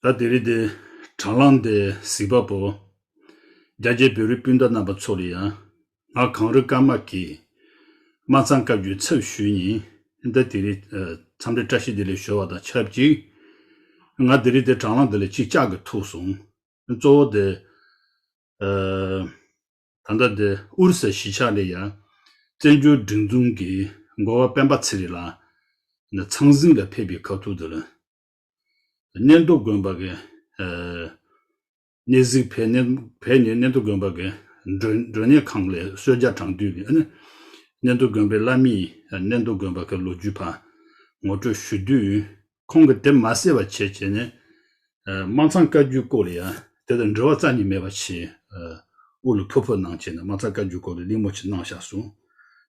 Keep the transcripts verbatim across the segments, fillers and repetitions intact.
ད་དེ་རིང་དེ་དྲ་ལམ་དེ་གཟིགས་པ་པོ། རྒྱ་ཆེའི་བོད་རིགས་སྤུན་ཟླ་རྣམ་པ་ཚོ་ལ་ཡང་། ང་གངས་རི་ཀརྨ་གིས་སྨར་ཚང་བཀའ་བརྒྱུད་ཚབ་ཞུས་ནས། ད་དེ་རིང་འཚམས་འདྲི་བཀྲ་ཤིས་བདེ་ལེགས་ཞུ་བ་དང་ཆབས་ཅིག་ང་དེ་རིང་དེ་དྲ་ལམ་དེ་ལ་ཅིག་ལྕགས་ཀྱི་ཐུག་སོང་། གཙོ་བོ་དེ། ཨ། ད་ལྟ་དེ་ཨུ་རུ་སུ་གཞིས་ཆགས་ལ་ཡང་བཙན་བྱོལ་སྒྲིག་འཛུགས་ཀྱི་འགོ་བ་སྤེན་པ་ཚེ་རིང་ལགས་ནས་ཚང་ཟིང་ལ་ཕེབས་པའི་ཁ་ཐུག་དེ་ལ། གནས་མདོ་དགོན་པ་གི། ཨ། གནས་གཟིགས་ཕེབས་ནས་ཕེབས་ནས་གནས་མདོ་དགོན་པ་གི་མགྲོན་མགྲོན་གནས་ཁང་ལ་གསོལ་ཇ་དྲངས་དུས་ཀྱི་ཨ་ནི། གནས་མདོ་དགོན་པའི་བླ་མས་གནས་མདོ་དགོན་པ་གི་ལོ་རྒྱུས་ཕར་ངོ་སྤྲོད་ཞུ་དུས། ཁོང་གིས་དེ་མ་གསལ་བ་བྱས་བྱས་ནས། ཨ། སྨར་ཚང་བཀའ་བརྒྱུད་སྐོར་ལ་ཡང་དེ་དང་འབྲེལ་བ་རྩ་ནས་མེད་པ་ཞིག་ཨ། དབུ་ལ་ཕུར་ཕུར་གནང་བྱས་ནས་སྨར་ཚང་བཀའ་བརྒྱུད་སྐོར་ལ་གླེང་མོལ་ཅིག་གནང་བཞག་སོང་།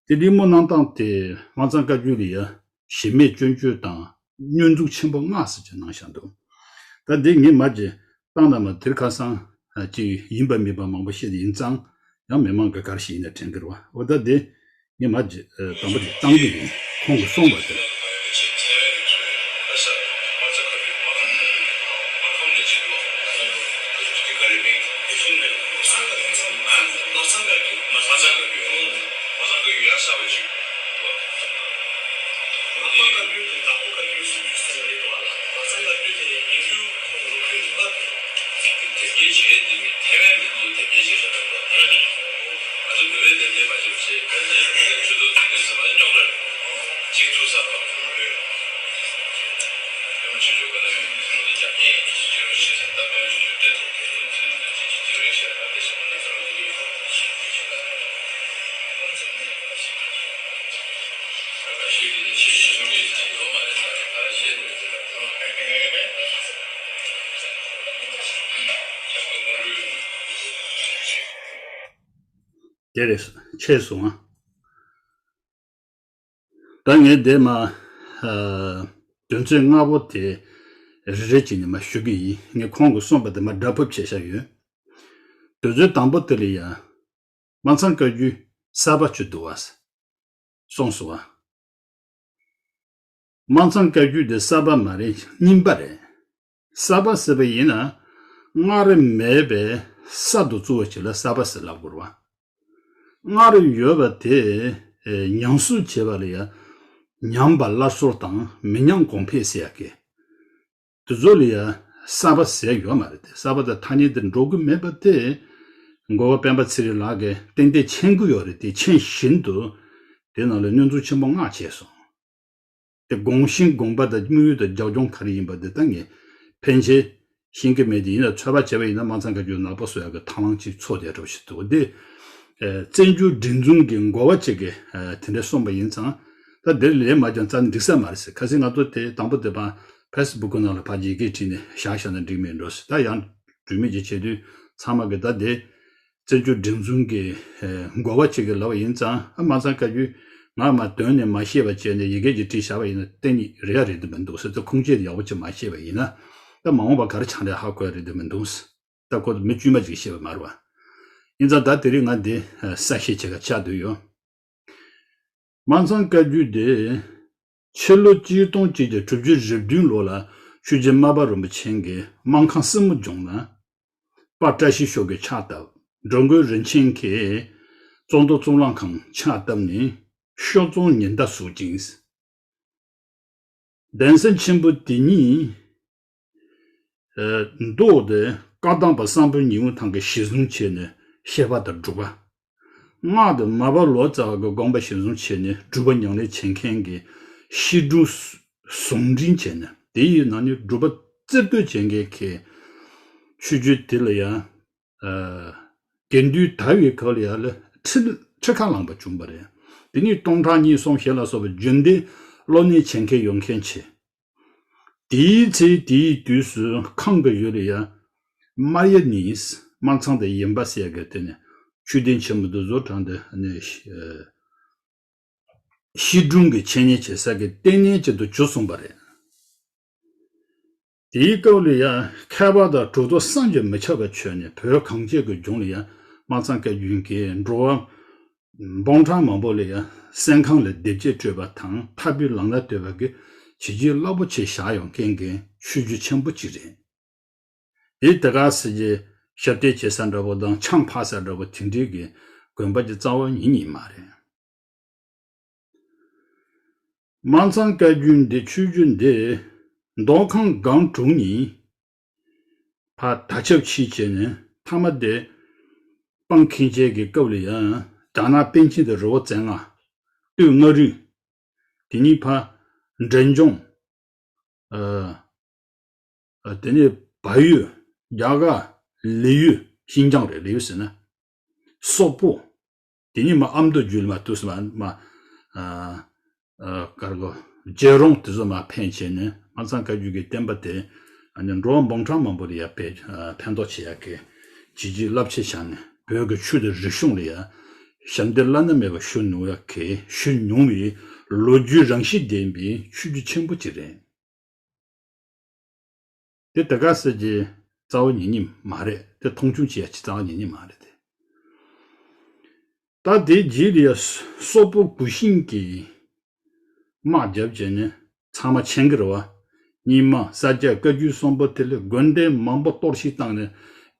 དེ་གླེང་མོལ་གནང་སྟངས་དེ་སྨར་ཚང་བཀའ་བརྒྱུད་ལ་ཡང་གཞི་མེད་སྐྱོན་བརྗོད་དང་བསྙོན་འཛུགས་ཆེན་པོ་མངགས་ཟེར་གྱི་གནང་བཞག་འདུག་ད་འདི་ངས་མ་གཞི་བཏང་ན་མ་དེར་ཁ་སང་ཅིག་ཡིན་པ་མིན་པ་མང་པོ་བཤད་ཡིན་ཙང་། ཡང་མི་མང་གི་གར་ཞིག་ཡིན་ན་དྲན་གི་རེད་བ། འོ་ད་དེ་ངས་མ་གཞི་དང་པོ་དེ་བཏང་གི་ཡིན། ཁོང་གིས་གསུངས་པ་དེ། དེ་རེད། ཆད་སོང་ང་། ད་ངས་དེ་མ། ཨ། དོན་ཚན་ལྔ་པོ་དེ་རེ་རེ་བྱས་ནས་མ་ཞུ་གི་ཡིན། ངས་ཁོང་གིས་གསུངས་པ་དེ་མ་སྒྲ་ཕབ་བྱས་བཞག་ཡོད། དོན་ཚན་དང་པོ་དེ་ལ་ཡང་སྨར་ཚང་བཀའ་བརྒྱུད་གསར་པ་བཅུ་འདུག་བ། གསུངས་སོང་བ། སྨར་ཚང་བཀའ་བརྒྱུད་དེ་གསར་པ་མ་རེད། རྙིང་པ་རེད། གསར་པ་ཟེར་བ་ཡིན་ན། སྔར་མེད་པའི་གསར་དུ་བཙུགས་པ་ཅིག་ལ་གསར་པ་ཟེར་ལབ་དགོས་རེད་བ། སྔར་ཡོད་པ་དེ་ཉམས་གསོ་བྱེད་པ་ལ་ཡང་ཉམས་པ་སླར་གསོ་དང་མི་ཉམས་གོང་འཕེལ་ཟེར་ཡག་གི། དེ་ཚོ་ལ་ཡང་གསར་པ་ཟེར་ཡོད་མ་རེད་དེ། གསར་པ་དང་ཐ་སྙད་དེ་འགྲོ་གི་མེད་པ་དེ། འགོ་བ་སྤེན་པ་ཚེ་རིང་ལགས་ཀྱིས་ཏན་ཏན་མཁྱེན་གྱི་ཡོད་རེད་དེ། མཁྱེན་བཞིན་དུ་དེ་ནང་ལ་བསྙོན་འཛུགས་ཆེན་པོ་མངགས་བྱས་སོང་། དེ་དགོངས་ཤིང་དགོངས་པ་དང་དམིགས་ཡུལ་དང་རྒྱབ་ལྗོངས་ག་རེ་ཡིན་པ་དེ་ད་ངས་ཕན་ཆད་ཤེས་ཀྱི་མེད་དེ། ཡིན་ན་ཚོད་དཔག་བྱས་པ་ཡིན་ན་སྨར་ཚང་བཀའ་བརྒྱུད་ནག་པོ་བཟོ་ཡག་གི་ཐབས་ལམ་ཅིག་འཚོལ་བསྡད་འགྲོ་བཞིན་འདུག་དེ། ཨ། བཙན་བྱོལ་སྒྲིག་འཛུགས་ཀྱི་འགོ་བ་ཅིག་གིས། ཨ། དེ་འདྲ་གསུངས་པ་ཡིན་ཙང་། ད་དེ་ལས་མ་ཀྱང་རྩ་ནས་འགྲིག་ས་མ་རེད་ཟེར། ཁ་སང་ང་ཚོ་དེ་དང་པོ་དེ་ཕར་ཕེ་སི་བུག་ནང་ལ་ཕར་ཡི་གེ་བྲིས་ནས་བཞག་བཞག་ན་འགྲིག་མེད་འགྲོ་ཟེར། ད་ཡང་འགྲིག་མེད་ཅིག་བྱེད་དུས་ཚང་མ་གིས་ད་དེ། བཙན་བྱོལ་སྒྲིག་འཛུགས་ཀྱི། ཨེ། འགོ་བ་ཅིག་གིས་ལབ་པ་ཡིན་ཙང་། ཨ། སྨར་ཚང་བཀའ་བརྒྱུད་ང་མ་དོན་ནས་མ་ཤེས་པ་བྱས་ནས་ཡི་གེ་ཅིག་བྲིས་བཞག་པ་ཡིན་ན་གཏན་ནས་རེད་ཡ་རེད་དུ་མི་འདུག་ཟེར་ཏེ། ཁུངས་སྐྱེལ་ཡག་པོ་ཅིག་མ་ཤེས་པ་ཡིན་ན། ད་མ་འོངས་པ་ག་རེ་ཆགས་རེད་ཧ་གོ་ཡ་རེད་དུ་མི་འདུག་ཟེར། ད་ཁོ་མི་དཀྱུས་མ་ཅིག་ཤེས་པ་མ་རེད་བ། ཡིན་ཙང་ད་དེ་རིང་ང་འདི་གསལ་བཤད་བྱེད་ག་ཆགས་བསྡད་ཡོད། སྨར་ཚང་བཀའ་བརྒྱུད་དེ། ཕྱི་ལོ་གཅིག་སྟོང་གཅིག་བརྒྱ་དྲུག་ཅུ་རེ་བདུན་ལོ་ལ་ཆོས་རྗེ་སྨར་པ་རིན་པོ་ཆེ་གིས་སྨར་ཁམས་སྲིན་མོ་ལྗོངས་ན་དཔལ་བཀྲ་ཤིས་ཤོག་གིས་ཕྱག་བཏབ། འགྲོ་མགོན་རིན་ཆེན་གྱིས་གཙུག་ཏོར་གཙུག་ལག་ཁང་ཕྱག་བཏབ་ནས་ཤོག་རྫོང་ཉི་ཟླ་བཟོ་ཅིང་། གདན་ས་ཆེན་པོ་དེ་ཉིད། ཨ། མདོ་དེ་བཀའ་གདམས་པ་སམ་བྷོ་ཎ་ཉི་འོད་ཐང་གིས་གཞིར་བཟུང་བྱས་ནས་བཤད་པ་དང་སྒྲུབ་པ། སྔགས་དེ་མར་པ་ལོ་ཙཱ་བ་གི་དགོངས་པ་གཞིར་བཟུང་བྱས་ནས་སྒྲུབ་པ་ཉམས་ལེན་བྱེད་མཁན་གྱི་བཤད་སྒྲུབ་ཟུང་འབྲེལ་བྱས་ནས། དེ་ཡི་ནང་ནས་སྒྲུབ་པ་རྩེ་གཏོད་བྱེད་མཁན་གྱི་ཆོས་བརྒྱུད་དེ་ལ་ཡང་། ཨ། དགེ་འདུན་དར་བའི་སྐབས་ལ་ཡང་ལ་ཁྲི་ཁྲི་ཁ་ལངས་པ་བྱུང་བ་རེད། དེ་ནས་སྟོང་ཕྲག་གཉིས་གསུམ་ཞེ་ལ་སོགས་པའི་རྒྱུན་ལྡན་སློབ་གཉེར་བྱེད་མཁན་ཡོང་མཁན་བྱས། དེའི་ཚེ་དེའི་དུས་སུ་ཁམས་ཀྱི་ཡུལ་ལ་ཡང་། སྨར་ཡ་ནི། སྨར་ཚང་དང་ཡིན་པ་ཟེར་གི་དེ་ནས་ཆོས་ལྡན་ཆེན་མོ་དེ་བཟོ་དྲངས་ཏེ་ནས། ཨ། བཤད་སྒྲུབ་ཀྱི་འཆད་ཉན་བྱེད་ས་གི་ལྟེ་གནས་ཅིག་ཏུ་གྱུར་སོང་བ་རེད། དེའི་སྐབས་ལ་ཡང་མཁས་པ་དང་གྲུབ་ཐོབ་བསམ་གྱིས་མི་ཁྱབ་པ་བྱོན་ནས། བོད་གངས་ཅན་གྱི་ལྗོངས་ལ་ཡང་སྨར་ཚང་བཀའ་བརྒྱུད་ཀྱིས་འགྲོ་བ་འབུམ་ཕྲག་མང་པོ་ལ་ཡང་སེམས་ཁམས་ལ་བདེ་སྐྱིད་སྤྲོད་པ་དང་ཐར་པའི་ལམ་སྣ་སྟོན་པ་གི་བྱས་རྗེས་རླབས་པོ་ཆེ་བཞག་ཡོང་མཁན་གྱི་ཆོས་བརྒྱུད་ཆེན་པོ་གཅིག་རེད། དེ་དེ་ག་ཟེར་གྱི་ཞབས་བརྟན་བྱེད་ས་འདྲ་པོ་དང་ཆང་ཕབ་ས་འདྲ་པོ་དེ་འདྲའི་གི་དགོན་པ་གྱི་རྩ་བ་ཉིད་ནས་མ་རེད། སྨར་ཚང་བཀའ་བརྒྱུད་འདི་ཆོས་བརྒྱུད་འདི་མདོ་ཁམས་སྒང་དྲུག་ནས་ཕར་དར་ཁྱབ་ཕྱིན་བྱས་ནས་མཐའ་མ་དེ་སྤང་མཁན་ཆེན་གྱི་སྐབས་ལ་ཡང་རྒྱ་ནག་པཎ་ཆེན་དང་རི་བོ་རྩེ་ལྔ། སྟོད་མངའ་རིས། དེ་ནས་ཕར་འབྲས་ལྗོངས། ཨ། ཨ། དེ་ནས་བལ་ཡུལ། རྒྱ་གར། ལི་ཡུལ། ཤིན་ཅང་རེད། ལི་ཡུལ་ཟེར་ན། སོག་པོ། དེ་ནས་མར་ཨ་མདོ་རྒྱུད་ལ་མར་ཐུག་སོང་། མར་མར། ཨ། ཨ། ཀར་གོ། རྒྱལ་རོང་དེ་ཚོ་མར་འཕེན་བྱས་ནས་སྨར་ཚང་བཀའ་བརྒྱུད་ཀྱི་བསྟན་པ་དེ་ཨ་ནི་འགྲོ་བ་འབུམ་ཕྲག་མང་པོ་ལ་ཡར་སྤེལ། ཨ། ཕན་ཐོགས་བྱེད་ཡག་གི་བྱས་རྗེས་རླབས་ཆེ་བཞག་ནས་བོད་ཀྱི་ཆོས་དང་རིག་གཞུང་ལ་ཡང་ཞབས་འདེགས་བླ་ན་མེད་པ་ཞུ་མྱོང་ཡག་གི་ཞུ་མྱོང་བའི་ལོ་རྒྱུས་རང་བཞིན་ལྡན་པའི་ཆོས་བརྒྱུད་ཆེན་པོ་ཅིག་རེད། དེ་དེ་ག་ཟེར་གྱི་རྩ་བ་ཉིད་ནས་མ་རེད། དེ་མཐོང་ཆུང་བྱེད་ཡ་ཅིག་རྩ་བ་ཉིད་ནས་མ་རེད་དེ། ད་དེའི་རྗེས་ལ་ཡ་སོག་པོ་གུ་ཤྲི་གིས་དམག་བརྒྱབ་བྱས་ནས་ཚང་མ་ཆེན་གི་རེད་བ། རྙིང་མ་ས་སྐྱ་བཀའ་བརྒྱུད་གསུམ་པོ་དེ་ལས་དགོན་སྡེ་མང་པོ་གཏོར་བཤིག་བཏང་ནས་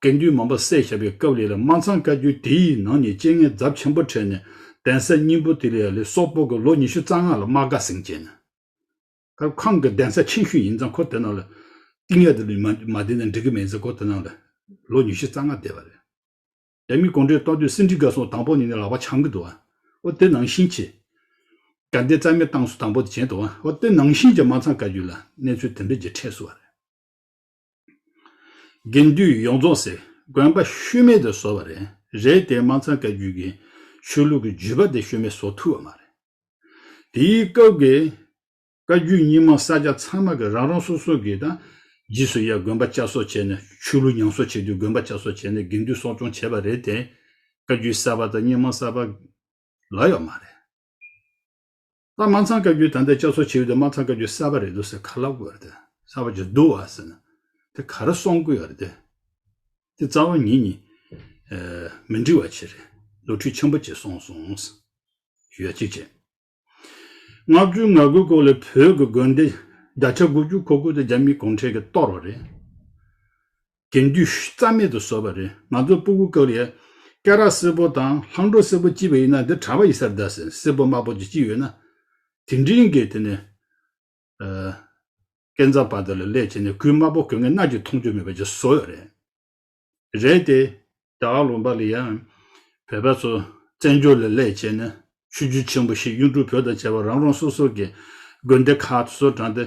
དགེ་འདུན་མང་པོ་བསད་བཞག་པའི་སྐབས་ལ་ཡ་སྨར་ཚང་བཀའ་བརྒྱུད་དེའི་ནང་ནས་རྐྱེན་ངན་ཚབས་ཆེན་པོ་འཕྲད་ནས་གདན་ས་རྙིང་པོ་དེ་ལ་ཡ་ལས་སོག་པོ་གི་ལོ་ཉི་ཤུ་རྩ་ལྔ་ལ་དམག་སྒར་ཟིན་བྱས་ནས། ཁོང་གི་གདན་ས་ཆེན་ཤོས་ཡིན་ཙང་ཁོ་དེ་ནང་ལ་བསྟི་གནས་དེ་ལ་མ་མ་བསྡད་ན་འགྲིག་གི་མེད་ཙང་ཁོ་དེ་ནང་ལ་ལོ་ཉི་ཤུ་རྩ་ལྔ་བསྡད་པ་རེད། རྒྱ་མི་གུང་ཁྲན་ཏོག་ཏོ་སེ་འབྲས་དགའ་གསུམ་དང་པོ་ཉིད་ནས་ལག་པ་འཆང་གི་འདུག་ཨ། འོ་དེ་ནང་བཞིན་བྱས། དགའ་ལྡན་རྩ་མེད་བཏང་སོ་དང་པོ་དེ་བྱས་འདུག་ཨ། འོ་དེ་ནང་བཞིན་གྱི་སྨར་ཚང་བཀའ་བརྒྱུད་ལ་གནས་ཚུལ་དེ་འདྲ་ཅིག་འཕྲད་སོང་བ་རེད། དགེ་འདུན་ཡོངས་རྫོགས་ཟེར་དགོན་པ་ཤུལ་མེད་དུ་བཟོས་པ་རེད། རེད་དེ་སྨར་ཚང་བཀའ་བརྒྱུད་ཀྱི་ཆོས་ལུགས་ཀྱི་བརྒྱུད་པ་དེ་ཤུལ་མེད་བཟོ་ཐུབ་པ་མ་རེད། དེའི་སྐབས་ཀྱི་བཀའ་བརྒྱུད་རྙིང་མ་ས་སྐྱ་ཚང་མ་གི་རང་རང་སོ་སོ་གི་ད་རྗེས་སུ་ཡ་དགོན་པ་བསྐྱར་གསོ་བྱས་ནས་ཆོས་ལུགས་ཉམས་གསོ་བྱེད་དུས་དགོན་པ་བསྐྱར་གསོ་བྱས་ནས་དགེ་འདུན་གསོ་སྐྱོང་བྱས་པ་རེད་དེ། བཀའ་བརྒྱུད་གསར་པ་དང་རྙིང་མ་གསར་པ་ལ་ཡོད་མ་རེད། ད་སྨར་ཚང་བཀའ་བརྒྱུད་ད་ལྟ་བསྐྱར་གསོ་བྱས་ཡོད་དེ་སྨར་ཚང་བཀའ་བརྒྱུད་གསར་པ་རེད་འདུག་ཟེར་ག་ལབ་དགོས་རེད་དེ། གསར་པ་ཅིག་འདུག་བ་ཟེར་ན། དེ་ག་རེ་གསུང་གི་ཡོད་རེད་དེ། དེ་རྩ་བ་ཉིད་ནས་ཨ་མི་འགྲིག་པ་ཅིག་རེད། ནོར་འཁྲུལ་ཆེན་པོ་ཅིག་སོང་སོང་། ཞུ་ཡ་གཅིག་བྱས། ལྔ་བཅུ་ང་དགུ་སྐོར་ལ་བོད་ཀྱི་དགོན་སྡེ་བརྒྱ་ཆ་དགུ་བཅུ་གོ་དགུ་དེ་རྒྱ་མི་གུང་ཁྲན་གྱིས་གཏོར་བ་རེད། དགེ་འདུན་རྩ་མེད་དུ་བཟོས་པ་རེད། ང་ཚོ་སྤུ་གུ་སྐབས་ལ་ཡ་སྐེ་རགས་སེར་པོ་དང་ལྷམ་སྒྲོག་སེར་པོ་བརྩིས་པ་ཡིན་ན་འདི་གྲྭ་པ་ཡིན་ས་རེད་ད་ཟེར། སེར་པོ་དམར་པོ་ཅིག་བརྩིས་ཡོད་ན། དེ་འདྲའི་གི་དེ་ནས་ཨ་སྐས་འཛེག་བར་དུ་ལ་སླེབས་བྱས་ནས་གོས་དམར་པོ་གོན་མཁན་སྣ་གཅིག་མཐོང་རྒྱུ་མེད་པ་ཅིག་བཟོས་ཡོད་རེད། རེད་དེ། རྒྱ་གར་ལུང་པ་ལ་ཡང་བོད་པ་ཚོ་བཙན་བྱོལ་ལ་སླེབས་བྱས་ནས་ཆོས་བརྒྱུད་ཆེན་པོ་ཞིག་གཡུང་དྲུང་བོན་དང་བཅས་པ་རང་རང་སོ་སོ་གི་དགོན་སྡེ་ཁག་ཏུ་སོ་དྲངས་ཏེ།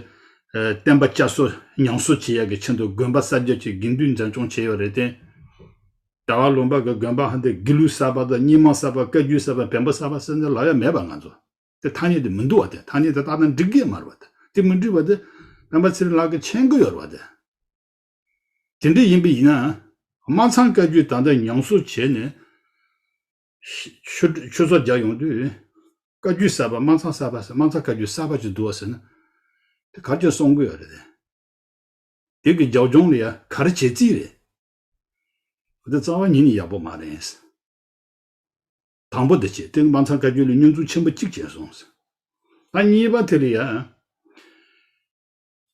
ཨ་བསྟན་པ་བསྐྱར་གསོ་ཉམས་གསོ་བྱེད་ཡག་གི་ཆེད་དུ་དགོན་པ་གསར་རྒྱག་བྱས། དགེ་འདུན་འཛིན་སྐྱོང་བྱས་ཡོད་རེད་དེ། རྒྱ་གར་ལུང་པ་གི་དགོན་པ་ཧ་འདི་དགེ་ལུགས་གསར་པ་དང་རྙིང་མ་གསར་པ། བཀའ་བརྒྱུད་གསར་པ། བོན་པོ་གསར་པ་ཟེར་ནས་ལབ་ཡ་མེད་པ། ང་ཚོ་དེ་ཐ་སྙད་དེ་མི་འདུག་བ། དེ་ཐ་སྙད་དེ་བཏགས་ན་འགྲིག་གི་མ་རེད་བ། དེ་དེ་མི་འགྲིག་བ། དེ་སྤེན་པ་ཚེ་རིང་ལགས་ཀྱིས་མཁྱེན་གྱི་ཡོད་རེད་བ། དེ་དེ་འདྲ་ཡིན་པ་ཡིན་ན། སྨར་ཚང་བཀའ་བརྒྱུད་ད་ལྟ་ཉམས་གསོ་བྱས་ནས་ཆོས་ཆོས་ཚོགས་རྒྱག་ཡོང་དུས། བཀའ་བརྒྱུད་གསར་པ། སྨར་ཚང་གསར་པ་ཟེར། སྨར་ཚང་བཀའ་བརྒྱུད་གསར་པ་ཅིག་འདུག་བ་ཟེར་ན། དེ་ག་རེ་བྱས་གསུང་གི་ཡོད་རེད་དེ། དེ་གི་རྒྱབ་ལྗོངས་ལ་ཡ་ག་རེ་བྱས་རྩིས་རེད། དེ་རྩ་བ་ཉིད་ནས་ཡག་པོ་མ་རེད། དང་པོ་དེ་བྱས། དེ་སྨར་ཚང་བཀའ་བརྒྱུད་ལ་བསྙོན་འཛུགས་ཆེན་པོ་གཅིག་བྱས་སོང་། ད་གཉིས་པ་དེ་ལ་ཡ།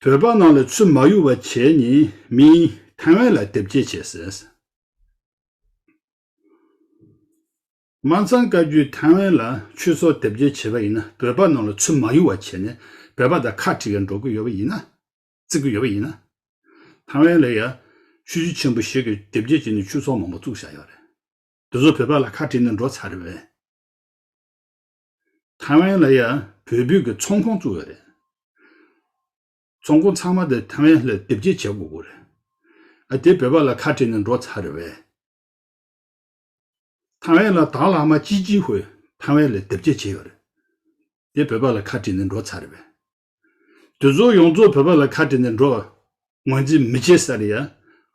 བོད་པ་ནང་ལ་ཚུར་མ་ཡོང་བ་བྱས་ནས་མིང་ཐའེ་ཝན་ལ་དེབ་སྐྱེལ་བྱས་ཟེར། སྨར་ཚང་བཀའ་བརྒྱུད་ཐའེ་ཝན་ལ་ཆོས་ཚོགས་དེབ་སྐྱེལ་བྱས་པ་ཡིན་ན། བོད་པ་ནང་ལ་ཚུར་མ་ཡོང་བ་བྱས་ནས་བོད་པ་དང་ཁ་བྲལ་གི་འགྲོ་གི་ཡོད་པ་ཡིན་ན། བརྩི་གི་ཡོད་པ་ཡིན་ན། ཐའེ་ཝན་ལ་ཡ་ཆོས་བརྒྱུད་ཆེན་པོ་ཞིག་གིས་དེབ་སྐྱེལ་བྱས་ནས་ཆོས་ཚོགས་མང་པོ་བཙུགས་བཞག་ཡོད་རེད། དེ་ཚོ་བོད་པ་ལ་ཁ་བྲལ་ནས་འགྲོ་ཚར་རེད་པས། ཐའེ་ཝན་ལ་ཡ་བོད་བོད་ཀྱི་ཚོང་ཁང་བཙུགས་ཡོད་རེད། ཚོང་ཁང་ཚང་མ་དེ་ཐའེ་ཝན་ལ་དེབ་སྐྱེལ་བྱེད་དགོས་ཀྱི་རེད། ཨ་དེ་བོད་པ་ལ་ཁ་བྲལ་ནས་འགྲོ་ཚར་རེད་པས། ཐའེ་ཝན་ལ་དྭགས་ལྷག་མ་ཅི་ཅི་ཧུའེ་ཐའེ་ཝན་ལ་དེབ་སྐྱེལ་བྱས་ཡོད་རེད། དེ་བོད་པ་ལ་ཁ་བྲལ་ནས་འགྲོ་ཚར་རེད་པས། དེ་ཚོ་ཡོངས་རྫོགས་བོད་པ་ལ་ཁ་བྲལ་ནས་འགྲོ་བ་ངོས་འཛིན་མི་བྱེད་ས་རེད་ཡ།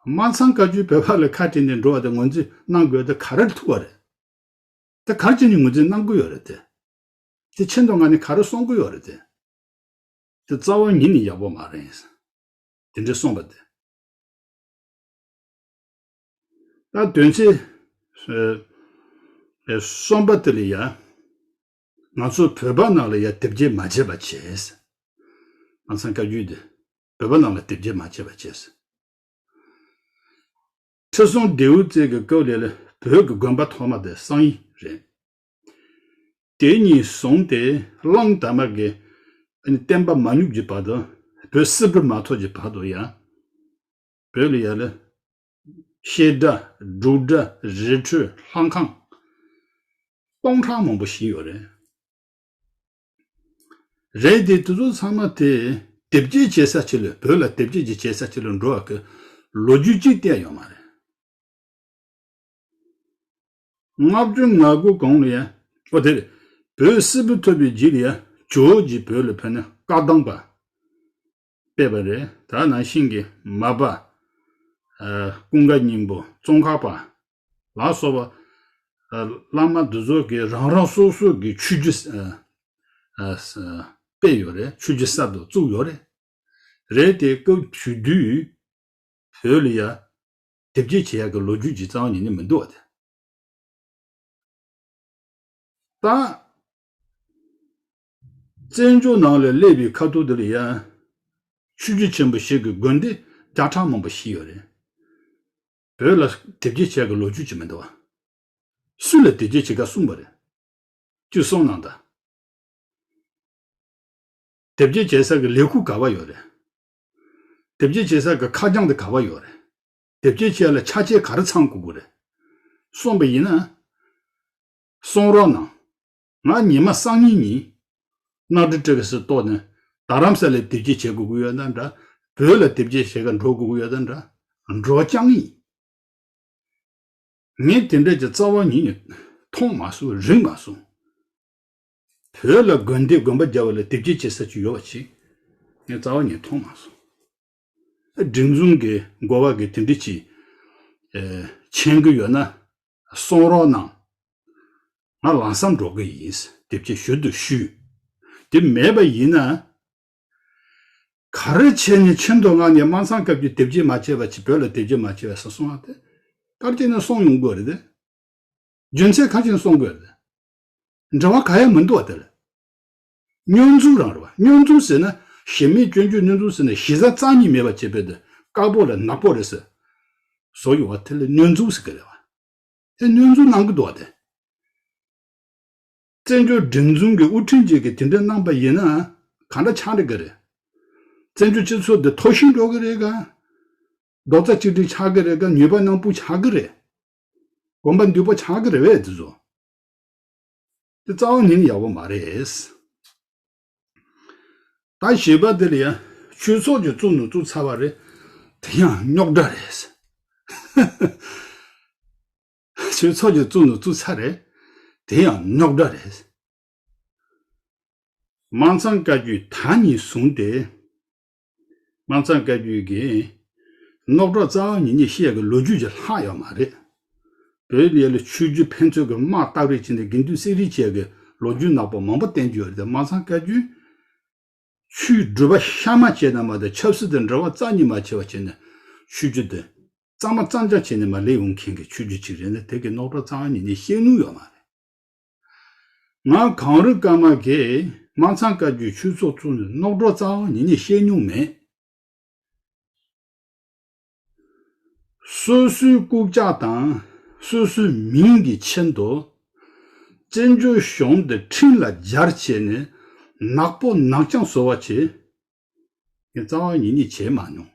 སྨར་ཚང་བཀའ་བརྒྱུད་བོད་པ་ལ་ཁ་བྲལ་ནས་འགྲོ་བ་དེ་ངོས་འཛིན་གནང་དགོས་དེ་ག་རེ་ཐུག་པ་རེད། དེ་ག་རེ་བྱས་ནས་ངོས་འཛིན་གནང་གི་ཡོད་རེད་དེ། དེ་ཆེད་དུ་ང་ནི་ག་རེ་གསུང་གི་ཡོད་རེད་དེ། དེ་རྩ་བ་ཉིད་ནས་ཡག་པོ་མ་རེད། དེ་འདྲ་གསུངས་པ་དེ། ད་དོན་ཚན་ཨ་ཨ་གསུམ་པ་དེ་ལ་ཡ། ང་ཚོ་བོད་པ་ནང་ལ་ཡ་དེབ་སྐྱེལ་མ་བྱས་པ་བྱས། སྨར་ཚང་བཀའ་བརྒྱུད་དེ་བོད་པ་ནང་ལ་དེབ་སྐྱེལ་མ་བྱས་པ་བྱས། ཁྲི་སྲོང་ལྡེའུ་བཙན་གྱི་སྐབས་ལ་ལ་བོད་ཀྱི་དགོན་པ་ཐོག་མ་དེ་གསང་ཡིག་རེད། དེ་ཉིད་བཟུང་སྟེ་གླང་དར་མ་གི་བསྟན་པ་མ་ཉམས་ཀྱི་བར་དུ། བོད་སིལ་བུར་མ་ཐོབ་ཀྱི་བར་དུ་ཡང་། བོད་ལ་ཡ་ལ་བཤད་གྲྭ། འབྲུག་སྒྲ། རི་ཁྲོད། ལྷ་ཁང་སྟོང་ཕྲག་མང་པོ་ཞིག་ཡོད་རེད། རེད་དེ་དེ་ཚོ་ཚང་མ་དེ་དེབ་སྐྱེལ་བྱེད་ས་ཅིག་ལ། བོད་ལ་དེབ་སྐྱེལ་ཅིག་བྱེད་ས་ཅིག་ལ་འགྲོ་བ་གི་ལོ་རྒྱུས་ཅིག་བསྟན་ཡོད་མ་རེད། ལྔ་བཅུ་ང་དགུ་གོང་ལ་ཡ། ཨོ་དེ་རེད། བོད་སིལ་བུ་ཐོབ་པའི་རྗེས་ལ་ཡ་ཇོ་བོ་རྗེ་བོད་ལ་ཕེབས་ནས་བཀའ་གདམས་པ་སྤེལ་བ་རེད། ད་ནང་བཞིན་གྱི་མར་པ། ཨ། ཀུན་དགའ་སྙིང་པོ། ཙོང་ཁ་པ་ལ་སོགས་པ། ཨ། བླ་མ་འདི་ཚོ་གིས་རང་རང་སོ་སོ་གི་ཆོས་བརྒྱུད། ཨ། ཨ། སྤེལ་ཡོད་རེད། ཆོས་བརྒྱུད་གསར་དུ་བཙུགས་ཡོད་རེད། རེད་དེ་སྐབས་དེ་དུས་བོད་ལ་ཡ་དེབ་སྐྱེལ་བྱེད་ཡག་གི་ལོ་རྒྱུས་ཅིག་རྩ་བ་ཉིད་ནས་མི་འདུག་བ་དེ། ད་བཙན་བྱོལ་ནང་ལ་སླེབས་པའི་ཁ་ཐུག་དེ་ལ་ཡང་ཆོས་བརྒྱུད་ཆེན་པོ་བཞི་གི་དགོན་སྡེ་བརྒྱ་ཕྲག་མང་པོ་ཞིག་ཡོད་རེད། བོད་ལ་དེབ་སྐྱེལ་བྱེད་ཀྱི་ལོ་རྒྱུས་ཅིག་མི་འདུག་བ། སུ་ལ་དེབ་སྐྱེལ་བྱེད་ཀ་གསུངས་པ་རེད། ཅིག་གསུངས་གནང་དང་། དེབ་སྐྱེལ་བྱེད་ས་གི་ལས་ཁུངས་ག་པར་ཡོད་རེད། དེབ་སྐྱེལ་བྱེད་ས་གི་ཁ་བྱང་དེ་ག་པར་ཡོད་རེད། དེབ་སྐྱེལ་བྱེད་ཡ་ལ་ཆ་རྐྱེན་ག་རེ་ཚང་དགོས་ཀྱི་རེད། གསུངས་པ་ཡིན་ན། གསུང་རོགས་གནང་། ང་ཉི་མ་སང་ཉིན་ཉིན་གནམ་གྲུ་ཊི་ཀེ་སི་གཏོང་ནས་རྡ་རམ་ས་ལ་དེབ་སྐྱེལ་བྱེད་དགོས་ཀྱི་ཡོད་ན་འདྲ། བོད་ལ་དེབ་སྐྱེལ་བྱེད་ག་འགྲོ་དགོས་ཀྱི་ཡོད་ན་འདྲ། འགྲོ་རྐྱང་ཡིན། ངས་དེ་འདྲ་ཅིག་རྩ་བ་ཉིད་ནས་མཐོང་མ་སོང་། རིག་མ་སོང་། བོད་ལ་དགོན་སྡེ་དགོན་པ་རྒྱག་པ་ལ་དེབ་སྐྱེལ་བྱེད་ས་ཅིག་ཡོད་པ་ཅིག་ངས་རྩ་བ་ཉིད་མཐོང་མ་སོང་། སྒྲིག་འཛུགས་ཀྱི་འགོ་བ་གིས་དེ་འདྲ་ཅིག་མཁྱེན་གྱི་ཡོད་ན་གསུང་རོགས་གནང་། ང་ལམ་སང་འགྲོ་གི་ཡིན། དེབ་སྐྱེལ་ཞུ་འདོད་ཞུས། དེ་མེད་པ་ཡིན་ན། ག་རེ་བྱས་ནས་ཆེད་དུ་མངགས་ནས་སྨར་ཚང་བཀའ་བརྒྱུད་དེབ་སྐྱེལ་མ་བྱས་པ་ཅིག་བོད་ལ་དེབ་སྐྱེལ་མ་བྱས་པ་ཟེར་གསུངས་པ་དེ། ག་རེ་བྱས་ནས་གསུངས་ཡོང་དགོས་རེད་དེ། རྒྱུ་མཚན་ག་རེ་བྱས་ནས་གསུངས་དགོས་རེད་དེ། འབྲེལ་བ་གང་ཡང་མི་འདུག་བ་དེ་ལ། བསྙོན་འཛུགས་རང་རེད་བ། བསྙོན་འཛུགས་ཟེར་ན་གཞི་མེད་སྐྱོན་བརྗོད་བསྙོན་འཛུགས་ཟེར་ན་གཞི་རྩ་རྩ་ཉིད་མེད་པ་བྱེད་པའི་དེ་དཀར་པོ་ལ་ནག་པོ་རེད་ཟེར། བཟོ་ཡོང་བ་དེ་ལ་བསྙོན་འཛུགས་ཟེར་གི་རེད་བ། དེ་བསྙོན་འཛུགས་གནང་གི་འདུག་བ་དེ། བཙན་བྱོལ་སྒྲིག་འཛུགས་ཀྱི་དབུ་ཁྲིད་ཅིག་གིས་དེ་འདྲ་གནང་པ་ཡིན་ན་ག་འདྲ་ཆགས་འགྲོ་གི་རེད། བཙན་བྱོལ་སྤྱི་ཚོགས་འདི་འཐོར་ཞིག་འགྲོ་གི་རེད་ག་རྡོག་རྩ་གཅིག་སྒྲིལ་ཆགས་ཀྱི་རེད་ག་ཉོས་པ་སྣང་བུ་ཆགས་ཀྱི་རེད། གོམ་པ་མདུན་སྤོ་ཆགས་ཀྱི་རེད་བས་འདི་ཚོ། དེ་རྩ་བ་ཉིད་ནས་ཡག་པོ་མ་རེད། ད་བཞི་པ་དེ་ལ་ཡང་ཆོས་ཚོགས་ཀྱི་བཙུགས་ནས་བཙུགས་ཚར་བ་རེད། དེ་ཡང་རྙོག་དྲ་རེད། ཆོས་ཚོགས་ཀྱི་བཙུགས་ནས་བཙུགས་ཚར་རེད། དེ་ཡང་རྙོག་དྲ་རེད། སྨར་ཚང་བཀའ་བརྒྱུད་ད་ནས་བཟུང་སྟེ། སྨར་ཚང་བཀའ་བརྒྱུད་ཀྱིས་རྙོག་དྲ་རྩ་བ་ཉིད་ནས་བཤད་ཀྱི་ལོ་རྒྱུས་ཀྱི་ལྷག་ཡོད་མ་རེད། བོད་ལ་ཡ་ལ་ཆོས་བརྒྱུད་ཕན་ཚུན་གྱི་དམག་སྟབས་རེས་བྱས་ནས་དགེ་འདུན་བསད་རེས་བྱས་ཀྱི་ལོ་རྒྱུས་ནག་པོ་མང་པོ་བསྟན་རྒྱུ་ཡོད་རེད་དེ། སྨར་ཚང་བཀའ་བརྒྱུད་ཆོས་སྒྲུབ་པ་གཤའ་མ་བྱས་ན་མ་གཏོགས་ཆབ་སྲིད་དང་འབྲེལ་བ་རྩ་ཉིད་མ་བྱས་པ་བྱས་ནས་ཆོས་བརྒྱུད་དེ་གཙང་མ་གཙང་རྐྱང་བྱས་ནས་མར་སླེབས་ཡོང་མཁན་གྱི་ཆོས་བརྒྱུད་ཅིག་རེད་ན་དེ་གི་རྙོག་དྲ་རྩ་བ་ཉིད་ནས་བཤད་མྱོང་ཡོད་མ་རེད། ང་གངས་རི་ཀརྨ་གིས་སྨར་ཚང་བཀའ་བརྒྱུད་ཆོས་ཚོགས་བཙུགས་ནས་རྙོག་དྲ་རྩ་བ་ཉིད་ནས་བཤད་མྱོང་མེད། སོ་སོའི་རྐུབ་བཀྱག་དང་སོ་སོའི་མིང་གི་ཆེད་དུ་བཙན་བྱོལ་གཞུང་འདི་ཁྲིམས་ལ་སྦྱར་བྱས་ནས་ནག་པོ་ནག་རྐྱང་བཟོ་བ་བྱེད། ངས་རྩ་བ་ཉིད་ནས་བྱེད་མ་མྱོང་།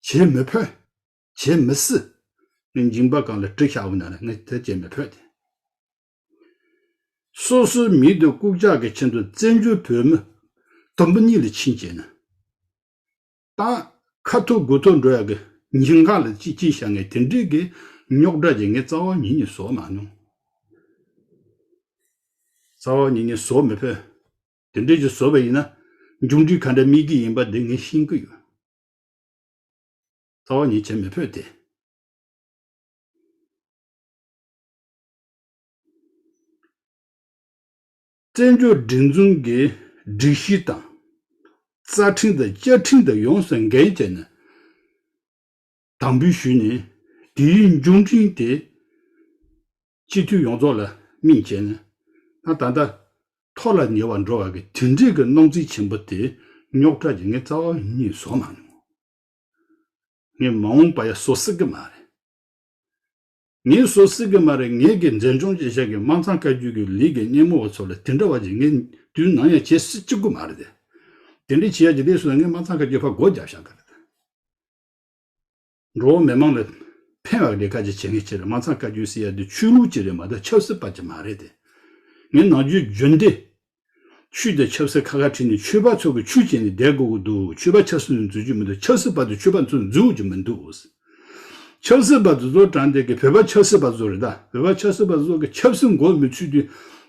བྱེད་མི་ཕོད། བྱེད་མི་སྲིད། ངས་མཇིང་པ་སྒང་ལ་གྲི་བཞག་པ་ན་ལ་ངས་དེ་བྱེད་མི་ཕོད་དེ། སོ་སོའི་མི་དེ་རྐུབ་བཀྱག་གི་ཆེད་དུ་བཙན་བྱོལ་བོད་མི་དུམ་བུ་གཉིས་ལ་ཕྱིན་བྱས་ན། ད་ཁ་ཐུག་དགུ་ཐུག་འགྲོ་ཡག་གི་ཉེན་ཁ་ལ་ཅིག་ཅིག་བཞག་ངས་དེ་འདྲའི་གི་རྙོག་དྲ་ཅིག་ངས་རྩ་བ་ཉིད་ནས་བཟོ་མ་མྱོང་། རྩ་བ་ཉིད་ནས་བཟོ་མི་ཕོད། དེ་འདྲའི་ཅིག་བཟོ་བ་ཡིན་ན་མཇུག་འབྲས་ག་འདྲ་སྨིན་གི་ཡིན་པ་འདི་ངས་ཤེས་ཀྱི་ཡོད། རྩ་བ་ཉིད་བྱེད་མི་ཕོད་དེ། བཙན་བྱོལ་སྒྲིག་འཛུགས་ཀྱི་སྒྲིག་གཞི་དང་རྩ་ཁྲིམས་དང་བཅའ་ཁྲིམས་དང་ཡོངས་སུ་འགལ་བྱས་ནས་དམ་འབུལ་ཞུས་ནས་དེའི་མཇུག་འབྲས་དེ་སྤྱི་འཐུས་ཡོངས་རྫོགས་ལ་སྨིན་བྱས་ནས་ད་ད་ལྟ་ཐོག་ལ་ཉེ་བར་འགྲོ་བ་གི་དེ་འདྲའི་གི་སྣང་ཚུལ་ཆེན་པོ་དེ་རྙོག་དྲ་ཅིག་ངས་རྩ་བ་ཉིད་བཟོ་མ་མྱོང་། ངས་མ་འོངས་པ་ཡང་བཟོ་སྲིད་གི་མ་རེད། ངས་བཟོ་སྲིད་ཀྱི་མ་རེད། ངས་ཀྱི་འཛིན་སྐྱོང་བྱེད་བཞག་གི་སྨར་ཚང་བཀའ་བརྒྱུད་ཀྱི་ལས་ཀྱི་སྣེ་མོ་བ་ཚོ་ལ་དེ་འདྲ་བ་ཅིག་ངས་དུས་ནམ་ཡང་བྱེད་སྲིད་ཀྱི་མ་རེད་དེ། དེ་འདྲ་བྱེད་ཡ་ཅིག་ལས་སོང་ན་ངས་སྨར་ཚང་བཀའ་བརྒྱུད་ཕར་སྒོ་རྒྱབ་བཞག་གི་རེད། འགྲོ་བ་མི་མང་ལ་ཕན་པའི་ལས་ཀ་ཅིག་བྱེད་མཁན་ཅིག་རེད། སྨར་ཚང་བཀའ་བརྒྱུད་ཟེར་ཡ་དེ་ཆོས་ལུགས་ཅིག་རེད་མ་གཏོགས་ཆབ་སྲིད་པ་ཅིག་མ་རེད་དེ། ངས་ནམ་རྒྱུན་རྒྱུན་ལྡན། ཆོས་དང་ཆབ་སྲིད་ཁ་ཁ་བྲལ་ནས་ཆོས་པ་ཚོ་གི་ཆོས་བྱས་ནས་བསྡད་དགོས་ཀྱི་འདུག་ཆོས་པ་ཆབ་སྲིད་ནང་འཛུལ་རྒྱུ་མི་འདུག་ཆབ་སྲིད་པ་དང་ཆོས་པ་ཚོ་འཛུལ་རྒྱུ་མི་འདུག་ཆབ་སྲིད་པ་དེ་ཚོ་དྲངས་ཏེ་གི་བོད་པ་ཆབ་སྲིད་པ་ཚོ་རེད་ད། བོད་པ་ཆབ་སྲིད་པ་ཚོ་གི་ཆབ་སྲིད་མགོ་མི་ཚོས་དུས་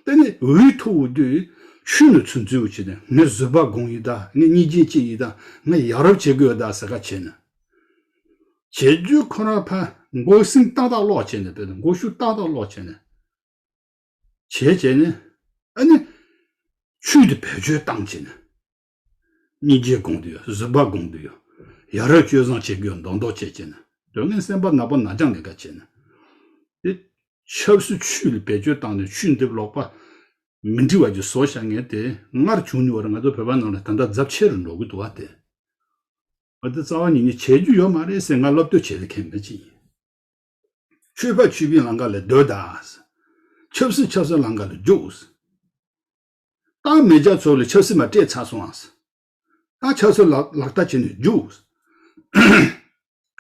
དེ་ནི་འུ་ཐུག་འུ་དུས་ཆོས་ནི་ཚུར་འཛུལ་བྱས་ནས་ངས་བཟོད་པ་སྒོམ་ཡིན་ད། ངས་སྙིང་རྗེ་སྐྱེ་ཡིན་ད། ངས་ཡ་རབས་བྱེད་དགོས་ཡོད་ད་ཟེར་ཁ་བྱས་ནས། བྱེད་རྒྱུ་ཁོ་རང་ཕར་མགོ་སེང་ཏག་ཏག་ལོག་བྱས་ནས། དཔེ་དང་མགོ་ཤུགས་ཏག་ཏག་ལོག་བྱས་ནས། བྱས་བྱས་ནས། ཨ་ནི། ཆོས་དེ་བེད་སྤྱོད་བཏང་བྱས་ནས། སྙིང་རྗེ་སྒོམ་དུ་ཡོད། བཟོད་པ་སྒོམ་དུ་ཡོད། ཡ་རབས་སྤྱོད་བཟང་བྱེད་དགོས་མདོག་མདོག་བྱས་བྱས་ནས། དོན་ངན་སེམས་པ་ནག་པོ་ནག་རྐྱང་ལས་ཀ་བྱས་ནས། དེ། ཆབ་སྲིད་ཆོས་ལ་བེད་སྤྱོད་བཏང་ནས་ཆོས་འདེབས་ལོག་པ། མི་འགྲིག་པ་ཅིག་བཟོ་བཞག་མཁན་དེ་སྔར་བྱུང་མྱོང་བ་རེད། ང་ཚོ་བོད་པ་ནང་ལ་ད་ལྟ་རྫབ་ཆེ་རུ་འགྲོ་གི་འདུག་བ་དེ། བ་དེ་རྩ་བ་ཉིད་ནས་བྱེད་རྒྱུ་ཡོད་མ་རེད་ཟེར་ང་བློ་གཏོད་བྱེད་ལ་མཁན་མི་ཅིག་ཡིན། ཆོས་པ་ཆོས་པའི་ལམ་ཁ་ལ་སྡོད་ད། ཆབ་སྲིད་ཆབ་སྲིད་ལམ་ཁ་ལ་རྒྱུགས། ད་མི་སྐྱ་ཚོ་ལ་ཆབ་སྲིད་མ་སྤྲད་ཚར་སོང་ཨ། ད་ཆབ་སྲིད་ལག་ལག་བསྟར་བྱས་ནས་རྒྱུགས།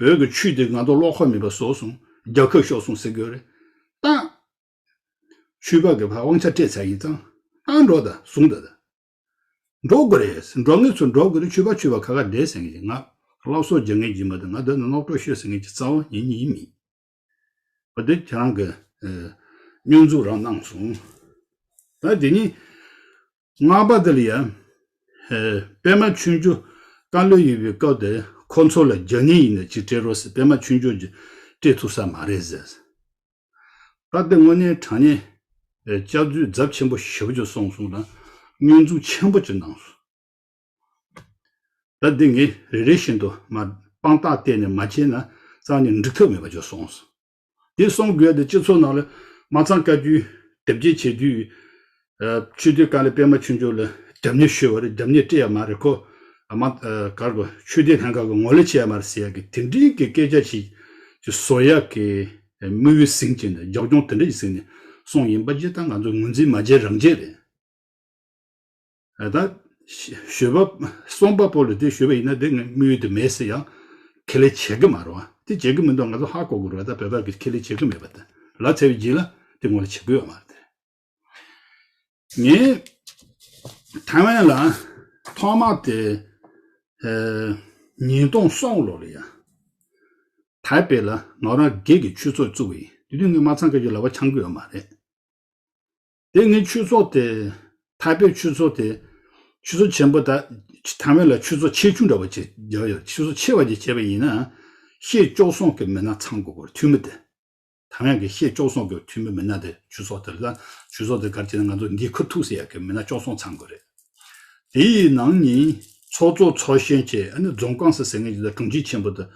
བོད་ཀྱི་ཆོས་དེ་ང་ཚོ་བློ་ཁོག་མེད་པ་བཟོས་སོང་། རྒྱལ་ཁབ་ཤོར་སོང་ཟེར་དགོས་རེད། ད། ཆོས་པ་གི་ཕར་དབང་ཆ་སྤྲད་ཚར་ཡིན་ཙང་། ད་འགྲོ་ད་བཟུང་ད་ད། འགྲོ་དགོས་རེད། འགྲོ་མཁན་ཚོ་འགྲོ་དགོས་རེད། ཆོས་པ་ཆོས་པ་ཁ་ཁ་བསྡད་ཟེར་མཁན་ཅིག་ང་སླར་གསོ་རྒྱག་མཁན་ཅིག་མ་གཏོགས། ང་འདི་ནས་རྣམ་རྟོག་ཤོད་ཟེར་མཁན་ཅིག་རྩ་བ་ཉིད་ནས་མིན། འོ་དེ་ཁྱེད་རང་གི་ཨ་སྙོན་འཛུགས་རང་གནང་སོང་། ད་དེ་ནི་ལྔ་པ་དེ་ལ་ཡ། ཨ་པད་མ་ཆོས་འབྱོར་བཀའ་བློན་ཡིན་པའི་སྐབས་དེ་ཁོ་ཚོ་ལ་རྒྱ་ནི་ཡིན་ན་ཅིག་སྤྲད་རོགས་ཟེར། པད་མ་ཆོས་འབྱོར་གྱིས་སྤྲད་ཐུབ་ས་མ་རེད་ཟེར། ད་ལྟ་དངོས་གནས་དྲང་གནས་ཨེ་སྐྱག་རྫུན་རྫབ་ཆེན་པོ་ཞེ་པོ་ཅིག་གསུངས་སོང་ལ། སྙོན་འཛུགས་ཆེན་པོ་ཅིག་གནང་སོང་། ད་འདི་ངས་རེ་རེ་བཞིན་དུ་མར་དཔང་རྟགས་བལྟས་ནས་མ་བྱས་ན་རྩ་ནས་འགྲིག་ཐབས་མེད་པ་ཅིག་གསུངས་སོང་། དེ་གསུང་དགོས་ཡ་དེ་སྤྱི་ཚོགས་ནང་ལ་སྨར་ཚང་བཀའ་བརྒྱུད་དེབ་སྐྱེལ་བྱེད་དུས། ཨ་ཆོས་དོན་བཀའ་བློན་པད་མ་ཆོས་འབྱོར་ལ་རྒྱབ་གཉེར་ཞུས་པ་རེད། རྒྱབ་གཉེར་སྤྲད་ཡ་མ་རེད། ཁོ་ཨ་མ་ཨ་གར་གོ་ཆོས་དོན་ལྷན་ཁང་གི་ངོ་ལས་བྱེད་ཡ་མ་རེད་ཟེར་ཡ་གི་དེ་འདྲའི་གི་སྐད་ཆ་ཞིག་ཅིག་བཟོ་ཡ་གི་དམིགས་ཡུལ་ཟིན་བྱས་ནས། རྒྱབ་ལྗོངས་དེ་འདྲ་ཞིག་ཟིན་ནས་གསུངས་ཡིན་པ་ཅིག་ད་ང་ཚོ་ངོས་འཛིན་མ་བྱས་རང་བྱས་རེད། ཨ་ད་ཞུས་པ་གསུངས་པ་པོ་ལ་དེ་ཞུས་པ་ཡིན་ན་དེ་ངའི་དམིགས་ཡུལ་དེ་མེད་ཟེར་ཡང་ཁས་ལེན་བྱེད་གི་མ་རེད་བ། དེ་བྱེད་གི་མི་འདུག་ང་ཚོ་ཧ་གོ་དགོས་རེད་བ། ད་བོད་པ་གི་ཁས་ལེན་བྱེད་གི་མེད་པ་དེ་ལབ་ཚར་བའི་རྗེས་ལ་དེ་ངོ་ལ་བྱེད་དགོས་ཡོད་མ་རེད་དེ། ངས་ཐའེ་ཝན་ལ་ཐོག་མ་དེ་ཨེ་ཉིས་སྟོང་གསུམ་ལོ་ལ་ཡ། ཐའེ་པེ་ལ་ང་རང་སྒེར་གྱི་ཆོས་ཚོགས་བཙུགས་པ་ཡིན། དེ་དུས་ངས་སྨར་ཚང་བཀའ་བརྒྱུད་ལག་པ་འཆང་གི་ཡོད་མ་རེད། དེ་ངའི་ཆོས་ཚོགས་དེ། ཐའེ་པེ་ཆོས་ཚོགས་དེ། ཆོས་ཚོགས་ཆེན་པོ་ད། ཐའེ་ཝན་ལ་ཆོས་ཚོགས་ཆེ་ཆུང་འདྲ་བོ་ཅིག་བརྒྱབ་ཡོད། ཆོས་ཚོགས་ཆེ་བ་ཅིག་བྱས་པ་ཡིན་ན། ཤེད་བཅུ་གསུམ་གྱི་མི་སྣ་ཚང་དགོས་ཀྱི་རེད། འཐུས་མི་དེ། ཐའེ་ཝན་གྱི་ཤེད་བཅུ་གསུམ་གྱི་འཐུས་མི་མི་སྣ་དེ་ཆོས་ཚོགས་དེ་ལ། ཆོས་ཚོགས་དེ་ག་རེ་བྱས་ན་ང་ཚོ་འགན་ཁུར་ཐུབ་ཟེར་ཡག་གི་མི་སྣ་བཅུ་གསུམ་ཚང་དགོས་རེད། དེ་ཡི་ནང་ནས་ཚོགས་གཙོ་ཚོགས་གཞོན་བཅས། ཨ་ནི་རྫོང་ཁོངས་སུ་ཟེར་མཁན་ཅིག་དང་དྲུང་ཆེ་ཆེན་པོ་དང་།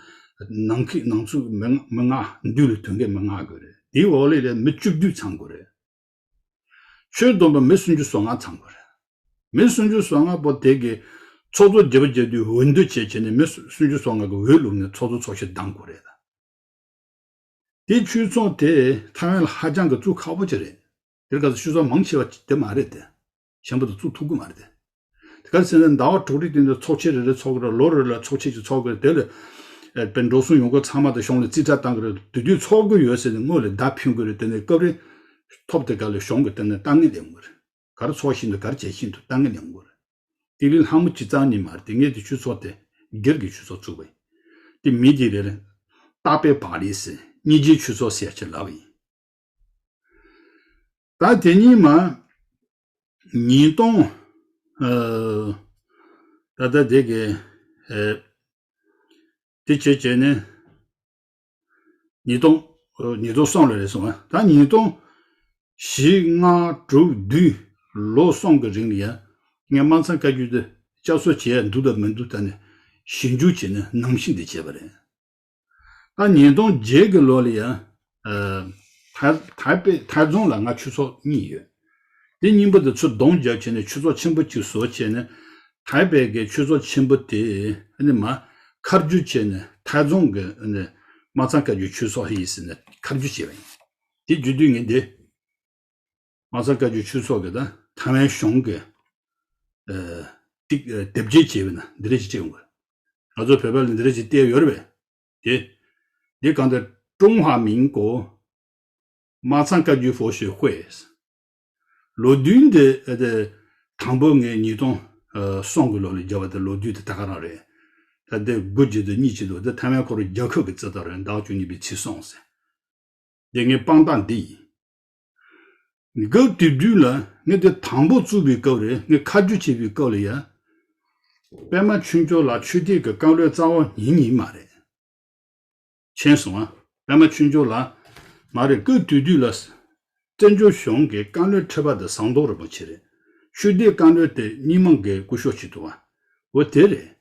ནང་ཁུལ་ནང་ཚུད་མི་མི་ལྔ། མདུན་ལ་ཐོན་མཁན་མི་ལྔ་དགོས་རེད། དེའི་འོག་ལ་ལས་མི་བཅུ་བདུན་ཚང་དགོས་རེད། ཆོས་སྡོམ་པ་མི་སུམ་ཅུ་སོ་ལྔ་ཚང་དགོས་རེད། མི་སུམ་ཅུ་སོ་ལྔ་པོ་དེ་གི་ཚོགས་གཙོ་བརྗེ་པོ་བརྗེ་དུས་འོས་བསྡུ་བྱས་བྱས་ནས་མི་སུམ་ཅུ་སོ་ལྔ་གི་འོས་བླུགས་ནས་ཚོགས་གཙོ་ཚོགས་གཞོན་གདམ་དགོས་རེད། དེ་ཆོས་ཚོགས་དེ་ཐའེ་ཝན་ལ་ཧ་ཅང་གི་བཙུགས་ཁག་པོ་ཅིག་རེད། དེར་ག་ཚོད་ཆོས་ཚོགས་མང་ཆེ་བ་དེ་མ་རེད་དེ། ཆེན་པོ་དེ་བཙུགས་ཐུབ་ཀྱི་མ་རེད་དེ། དེ་ག་ཟེར་ན་ཟླ་བ་དྲུག་རེ་བསྟུན་ནས་ཚོགས་ཆེན་རེ་རེ་ཚོགས་ཀྱི་རེད། ལོ་རེ་ལ་ཚོགས་ཆེན་གཅིག་ཚོགས་ཀྱི་རེད། དེ་ལ་ཨེ་དཔེ་འགྲོ་སོང་ཡོང་སྒོ་ཚང་མ་དང་གཞུང་ལ་རྩིས་ཁྲ་བཏང་གི་རེད། དེ་དུས་ཚོགས་ཀྱི་ཡོད་ཟེར་ནས་སྔོན་ལ་བརྡ་ཕུལ་དགོས་རེད། དེ་ནས་སྐབས་རེ་ཐོབ་དེ་ག་ལ་གཞུང་གི་དེ་ནས་ལྟ་ངན་ལེན་དགོས་རེད། ག་རེ་ཚོགས་བཞིན་དུ་ག་རེ་བྱེད་བཞིན་དུ་ལྟ་ངན་ལེན་དགོས་རེད། དེ་ལས་ལྷག་མོ་ཅི་ཙང་ནི་མ་རེད་དེ། ངས་དེ་ཆོས་ཚོགས་དེ་སྒེར་གྱི་ཆོས་ཚོགས་བཙུགས་པ་ཡིན། དེ་མི་དེ་རེད། སྟག་པའི་བག་ལེབ་ཟེར། སྙིང་རྗེའི་ཆོས་ཚོགས་ཟེར་ཡ་ཅིག་ལབ་པ་ཡིན། ད་དེ་ཉིན་མ། ཉིས་སྟོང་། ཨ། ད་ལྟ་དེ་གི། ཨེ། དེ་བྱས་བྱས་ནས། ཉིས་སྟོང་། ཨ། ཉིས་སྟོང་གསུམ་ལ་རེད་སོང་ཨ། ད་ཉིས་སྟོང་བཞི་ལྔ་དྲུག་བདུན་ལོ་གསུམ་གི་རིང་ལ་ཡ། ངས་སྨར་ཚང་བཀའ་བརྒྱུད་དེ་བསྐྱར་གསོ་བྱེད་ཡ་འདུག་དང་མི་འདུག་ད་ནས་ཞིབ་འཇུག་བྱས་ནས་ནང་བཞིན་དེ་བྱས་པ་རེད། ད་ཉིས་སྟོང་བརྒྱད་ཀྱི་ལོ་ལ་ཡང་། ཨ། ཐའེ་ཐའེ་པེ་ཐའེ་རྫོང་ལ་ང་ཆོས་ཚོགས་གཉིས་ཡོད། དེ་གཉིས་པོ་དེ་ཚུར་གདོང་བརྒྱབ་བྱས་ནས་ཆོས་ཚོགས་ཆེན་པོ་གཅིག་བཟོ་བྱས་ནས། ཐའེ་པེ་གི་ཆོས་ཚོགས་ཆེན་པོ་དེ་ཨ་ནི་མར་ཁ་བསྒྱུར་བྱས་ནས་ཐའེ་རྫོང་གི་ཨ་ནི་སྨར་ཚང་བཀའ་བརྒྱུད་ཆོས་ཚོགས་ཡིན་ཟེར་ནས་ཁ་བསྒྱུར་བྱས་པ་ཡིན། དེ་བརྒྱུད་དུས་ངས་འདི། མ་ཚང་བཀའ་བརྒྱུད་ཆོས་ཚོགས་ཀྱི་དང་ཐའེ་ཝན་གཞུང་གི་ཨ་ཏིག་ཨ་དེབ་སྐྱེལ་བྱས་པ་ན་འདི་འདྲ་ཞིག་བྱེད་དགོས། ང་ཚོ་བོད་པ་ལ་འདི་འདྲ་ཞིག་བལྟས་ཡོད་རེད་པས། དེ། འདི་གང་ལྟར་ཀྲུང་ཧྭ་མིན་གོ་མ་ཚང་བཀའ་བརྒྱུད་佛学会། ལོ་རྒྱུས་འདི་ཨ་དེ་དང་པོ་ངས་ཉིས་སྟོང་ཨ་གསུམ་གི་ལོ་ལ་བརྒྱབ་པ་དེ་ལོ་རྒྱུས་དེ་ད་ག་རང་རེད། ད་འདི་དགུ་བརྒྱུད་དེ་གཉིས་ཀྱི་ལོ་འདི་ཐའེ་ཝན་ཁོ་རང་རྒྱལ་ཁབ་ཀྱི་རྩིས་ཐོ་རེད། ཟླ་བ་བཅུ་གཉིས་པའི་ཚེས་གསུམ་ཟེར། འདི་ངའི་དཔང་རྟགས་འདི་ཡིན། སྐབས་དེ་དུས་ལ་ངས་དེ་དང་པོ་བཙུགས་པའི་སྐབས་རེད། ངས་ཁ་བསྒྱུར་བྱས་པའི་སྐབས་ལ་ཡ། པད་མ་ཆོས་འབྱོར་ལགས་ཆོས་དད་ཀྱི་བཀའ་སློབ་རྩ་བ་ཉིད་ཉིད་མ་རེད། མཁྱེན་སོང་ཨ། པད་མ་ཆོས་འབྱོར་ལགས་མ་རེད། སྐབས་དེ་དུས་ལ་བཙན་བྱོལ་གཞུང་གི་བཀའ་བློན་ཁྲི་པ་དེ་ཟམ་གདོང་རིན་པོ་ཆེ་རེད། ཆོས་དད་བཀའ་བློན་དེ་རྙིང་མ་གི་སྐུ་ཞབས་ཅིག་འདུག་ཨ། འོ་དེ་རེད།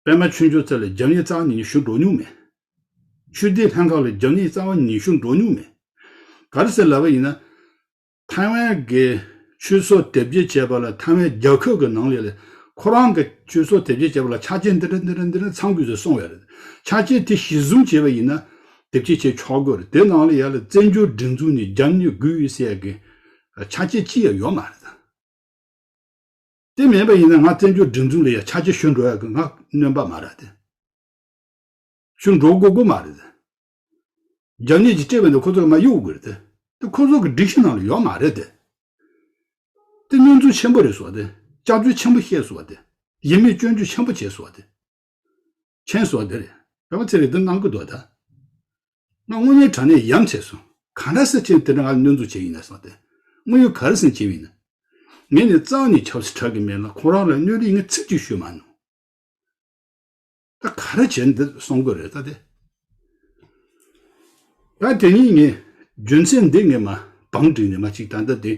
པད་མ་ཆོས་འབྱོར་རྩ་ལ་རྒྱབ་གཉེར་རྩ་བ་ཉིད་ནས་ཞུ་འགྲོ་མྱོང་མེད། ཆོས་དད་ལྷན་ཁག་ལ་རྒྱབ་གཉེར་རྩ་བ་ཉིད་ནས་ཞུ་འགྲོ་མྱོང་མེད། ག་རེ་ཟེར་ལབ་པ་ཡིན་ན། ཐའེ་ཝན་གྱི་ཆོས་ཚོགས་དེབ་སྐྱེལ་བྱས་པ་ལ་ཐའེ་ཝན་རྒྱལ་ཁབ་ཀྱི་ནང་ལ་ལས་ཁོ་རང་གི་ཆོས་ཚོགས་དེབ་སྐྱེལ་བྱས་པ་ལ་ཆ་རྐྱེན་འདི་འདྲ་འདི་འདྲ་འདི་འདྲ་ཚང་དགོས་ཟེར་གསུངས་ཡོད་རེད། ཆ་རྐྱེན་དེ་གཞིར་བཟུང་བྱས་པ་ཡིན་ན་དེབ་སྐྱེལ་བྱས་ཆོག་གི་རེད། དེ་ནང་ལ་ཡ་ལ་བཙན་བྱོལ་སྒྲིག་འཛུགས་ནས་རྒྱབ་གཉེར་དགོས་ཡོད་ཟེར་ཡ་གི་ཆ་རྐྱེན་ཅི་ཡང་ཡོད་མ་རེད། དེ་མེད་པ་ཡིན་ན་ང་བཙན་བྱོལ་སྒྲིག་འཛུགས་ལ་ཡ་ཆ་རྐྱེན་ཞུ་འགྲོ་ཡ་གི་ང་སྣོན་པ་མ་རེད་དེ། ཞུ་འགྲོ་དགོས་ཀྱི་མ་རེད་དེ། རྒྱབ་གཉེར་གྱི་སྤྲད་པ་འདི་ཁོ་ཚོ་གི་མ་གཡུག་དགོས་རེད་དེ། དེ་ཁོ་ཚོ་གི་སྒྲིག་གཞི་ནང་ལ་ཡོད་མ་རེད་དེ། དེ་སྣོན་ཚུལ་ཆེན་པོ་རེད་ཟེར་བ་དེ། སྐྱག་རྫུན་ཆེན་པོ་བཤད་ཟེར་བ་དེ། ཡིན་མིན་སྐྱོན་བརྗོད་ཆེན་པོ་བྱས་ཟེར་བ་དེ། མཁྱེན་སོང་བ་དེ་རེད། རེ་བ་ཚེ་རིང་འདི་གནང་གི་འདུག་ད། ང་དངོས་གནས་དྲང་གནས་ཡ་མཚན་སོང་། ག་འདྲ་སེ་ཁྱེད་དེ་འདྲ་ང་ལ་སྣོན་འཛུགས་བྱས་ཡིན་ན་སོང་སྟེ། དངོས་ཡོད་ག་རེ་ཟེར་བྱས་ཡིན་ན། ངས་ནི་རྩ་བ་ནས་ཆབ་སྲིད་གྲགས་ཀྱི་མེད་ལ་ཁོ་རང་ལ་གནོད་རིགས་ངས་ཚིག་གཅིག་ཤོད་མ་མྱོང་། ད་ག་རེ་བྱས་འདི་གསུང་གི་རེད་ད་དེ། ད་དེ་ཉིད་ངས་རྒྱུ་མཚན་འདི་ངས་མ་བང་བསྒྲིགས་ནས་མ་ཅིག་ད་ལྟ་དེ་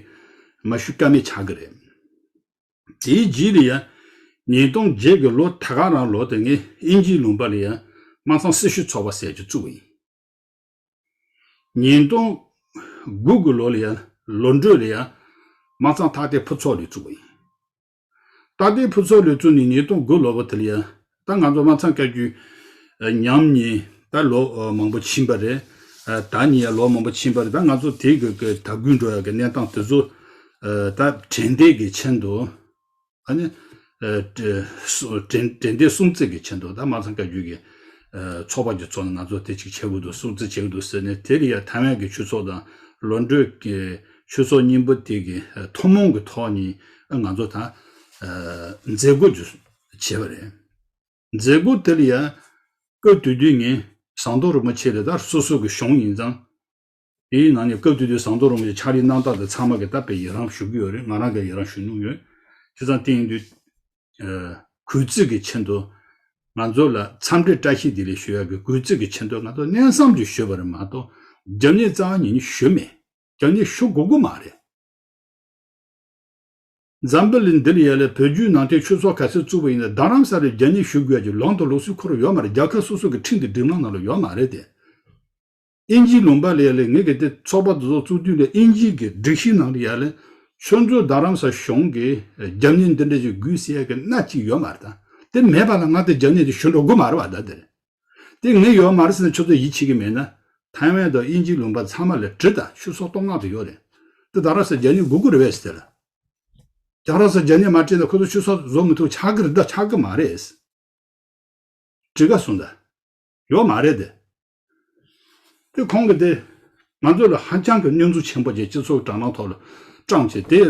མ་ཞུ་ཀ་མེད་ཆགས་ཀྱི་རེད། དེའི་རྗེས་ལ་ཡང་ཉིས་སྟོང་བརྒྱད་ཀྱི་ལོ་ད་ག་རང་ལོ་དེ་ངས་དབྱིན་ཇིའི་ལུང་པ་ལ་ཡང་དམངས་གཙང་སྲི་ཞུ་ཚོགས་པ་ཟེར་རྒྱུ་བཙུགས་པ་ཡིན། ཉིས་སྟོང་དགུ་གི་ལོ་ལ་ཡང་ལོ་འགྲོས་ལ་ཡང་དམངས་གཙང་ཐག་གཏད་ཕུན་ཚོགས་ལས་བཙུགས་པ་ཡིན། ད་ལྟའི་ཕུན་ཚོགས་ལས་བཙུགས་ནས་ཉིས་སྟོང་དགུ་ལོ་བ་དེ་ལ་ཡང་ད་ང་ཚོ་དམངས་གཙང་བཀའ་བརྒྱུད་ཉམས་ཉིན་ད་ལོ་མང་པོ་ཕྱིན་པ་རེད། ད་ཉིན་ཡང་ལོ་མང་པོ་ཕྱིན་པ་རེད། ད་ང་ཚོ་དེ་གི་གི་དར་རྒུད་འགྲོ་ཡག་གི་གནས་སྟངས་དེ་ཚོ་ད་དྲན་རྟེན་གྱི་ཆེད་དུ་ཨ་ནི་དྲན་དྲན་རྟེན་སྲུང་བརྩི་གི་ཆེད་དུ་ད་དམངས་གཙང་བཀའ་བརྒྱུད་ཀྱི་ཚོགས་པ་གི་ཚོགས་ནས་ང་ཚོ་དེ་གཅིག་བྱེད་དགོས་འདུག་སྲུང་བརྩི་བྱེད་དགོས་འདུག་ཟེར་ནས་དེ་ལ་ཡང་ཐའེ་ཝན་གྱི་ཆོས་ཚོགས་དང་ལོ་འགྲོས་ཀྱི་ཆོས་ཚོགས་གཉིས་པོ་དེ་གི་ཐུན་མོང་གི་ཐོག་ནས་ང་ཚོ་ད་མཛད་སྒོ་བྱས་པ་རེད། མཛད་སྒོ་དེ་ལ་ཡང་སྐབས་དེ་དུས་ངས་ཟམ་གདོང་རིན་པོ་ཆེ་ལ་ད་སོ་སོ་གི་གཞུང་ཡིན་ཙང་། དེའི་ནང་ནས་སྐབས་དེ་དུས་ཟམ་གདོང་རིན་པོ་ཆེ་ཕྱག་ལས་གནང་སྟངས་དེ་ཚང་མ་གི་ད་དཔེ་ཡི་རང་ཞུ་གི་ཡོད་རེད། ང་རང་གི་ཡི་རང་ཞུ་མྱོང་ཡོད། བྱས་ཙང་དེ་ཡིན་དུས། གུས་བརྩི་གི་ཆེད་དུ། ང་ཚོ་ལ་འཚམས་འདྲི་བཀྲ་ཤིས་བདེ་ལེགས་ཞུ་ཡག་གི་གུས་བརྩི་གི་ཆེད་དུ་ང་ཚོ་གནས་བསམ་གྱིས་ཞུས་པ་རེད་མ་གཏོགས་རྒྱབ་གཉེར་རྩ་བ་ཉིད་ནས་ཞུས་མེད། རྒྱབ་གཉེར་ཞུ་དགོས་ཀྱི་མ་རེད། འཛམ་བུ་གླིང་འདི་ལ་ཡ་ལས་བོད་བརྒྱུད་ནང་བསྟན་ཆོས་ཚོགས་ག་ཚོད་བཙུགས་པ་ཡིན་ན་རྡ་རམ་ས་ལ་རྒྱབ་གཉེར་ཞུ་དགོས་ཀྱི་ལམ་དང་ལུགས་སྲོལ་ཁོ་རང་ཡོད་མ་རེད། རྒྱལ་ཁབ་སོ་སོ་གི་ཁྲིམས་དང་སྒྲིག་ལམ་ནང་ལ་ཡོད་མ་རེད་དེ། དབྱིན་ཇིའི་ལུང་པ་ལ་ཡ་ལས་ངེད་ཀྱི་དེ་ཚོགས་པ་དེ་ཚོ་བཙུགས་དུས་ལ་དབྱིན་ཇིའི་གི་སྒྲིག་གཞི་ནང་ལ་ཡ་ལས་ཁྱོད་ཚོ་རྡ་རམ་ས་གཞུང་གི་རྒྱབ་གཉེར་འདི་འདྲ་ཞིག་དགོས་ཟེར་ཡ་གི་སྣ་གཅིག་ཡོད་མ་རེད་ད། དེ་མེད་པ་ལ་ང་དེ་རྒྱབ་གཉེར་དེ་ཞུ་འགྲོ་དགོས་མ་རེད་བ་ད་དེ་རེད། དེ་ངས་ཡོད་མ་རེད་ཟེར་ན་ཁྱོད་ཚོ་ཡིད་ཆེས་ཀྱི་མེད་ན། ཐའེ་ཝན་དང་དབྱིན་ཇིའི་ལུང་པ་ཚང་མ་ལ་དྲི་དང་ཆོས་ཚོགས་སྟོང་ལྔ་དུ་ཡོད་རེད། དེ་རྡ་རམ་ས་རྒྱ་ནི་གུ་གུ་རེད་བས་ཟེར་ལ། རྡ་རམ་ས་རྒྱ་ནི་མ་དྲི་ན་ཁོ་ཚོ་ཆོས་ཚོགས་བཟོ་མི་ཐུབ་ཆགས་ཀྱི་རེད་ད་ཆགས་ཀྱི་མ་རེད། དྲི་ག་སོང་ད། ཡོད་མ་རེད་དེ། དེ་ཁོང་གི་དེ། ང་ཚོ་ལ་ཧ་ཅང་གི་སྣོན་འཛུགས་ཆེན་པོ་བྱས་སྤྱི་ཚོགས་དྲ་ནང་ཐོག་ལ་བཀྲམ་བྱས་དེ།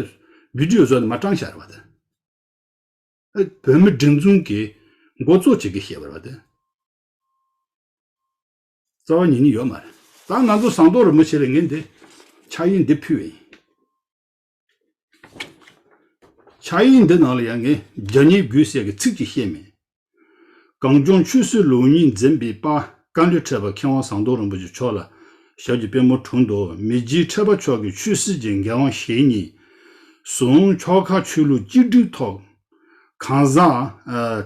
བི་ཌི་ཡོ་བཟོས་ནས་མ་བཀྲམ་བཞག་རེད་བ་དེ། བོད་མི་སྒྲིག་འཛུགས་ཀྱི་འགོ་གཙོ་ཅིག་གིས་བཤད་པ་རེད་བ་དེ། རྩ་བ་ཉིད་ནས་ཡོད་མ་རེད། ད་ང་ཚོ་ཟམ་གདོང་རིན་པོ་ཆེ་ལ་ངས་འདི་ཕྱག་དབྱིངས་འདི་ཕུལ་བ་ཡིན། ཕྱག་དབྱིངས་འདི་ནང་ལ་ཡང་ངས་རྒྱབ་གཉེར་དགོས་ཟེར་གྱི་ཚིག་ཅིག་བཤད་མེད། གངས་ལྗོངས་ཆོས་སྲིད་ལེགས་གཉིས་འཛིན་པའི་དཔལ་བཀའ་འདྲི་འཕྲད་པ་མཁས་དབང་ཟམ་གདོང་རིན་པོ་ཆེ་མཆོག་ལ་ཞབས་ཀྱི་པད་མོ་དྲུང་དུ་མི་རྗེ་ཁྲི་པ་མཆོག་གིས་ཆོས་སྲིད་ཀྱི་འགན་དབང་བཞེས་ནས་ཟུང་ཕྱོགས་ཁག་ཆོས་ལུགས་གཅིག་སྒྲིལ་ཐོག་གང་ཟག་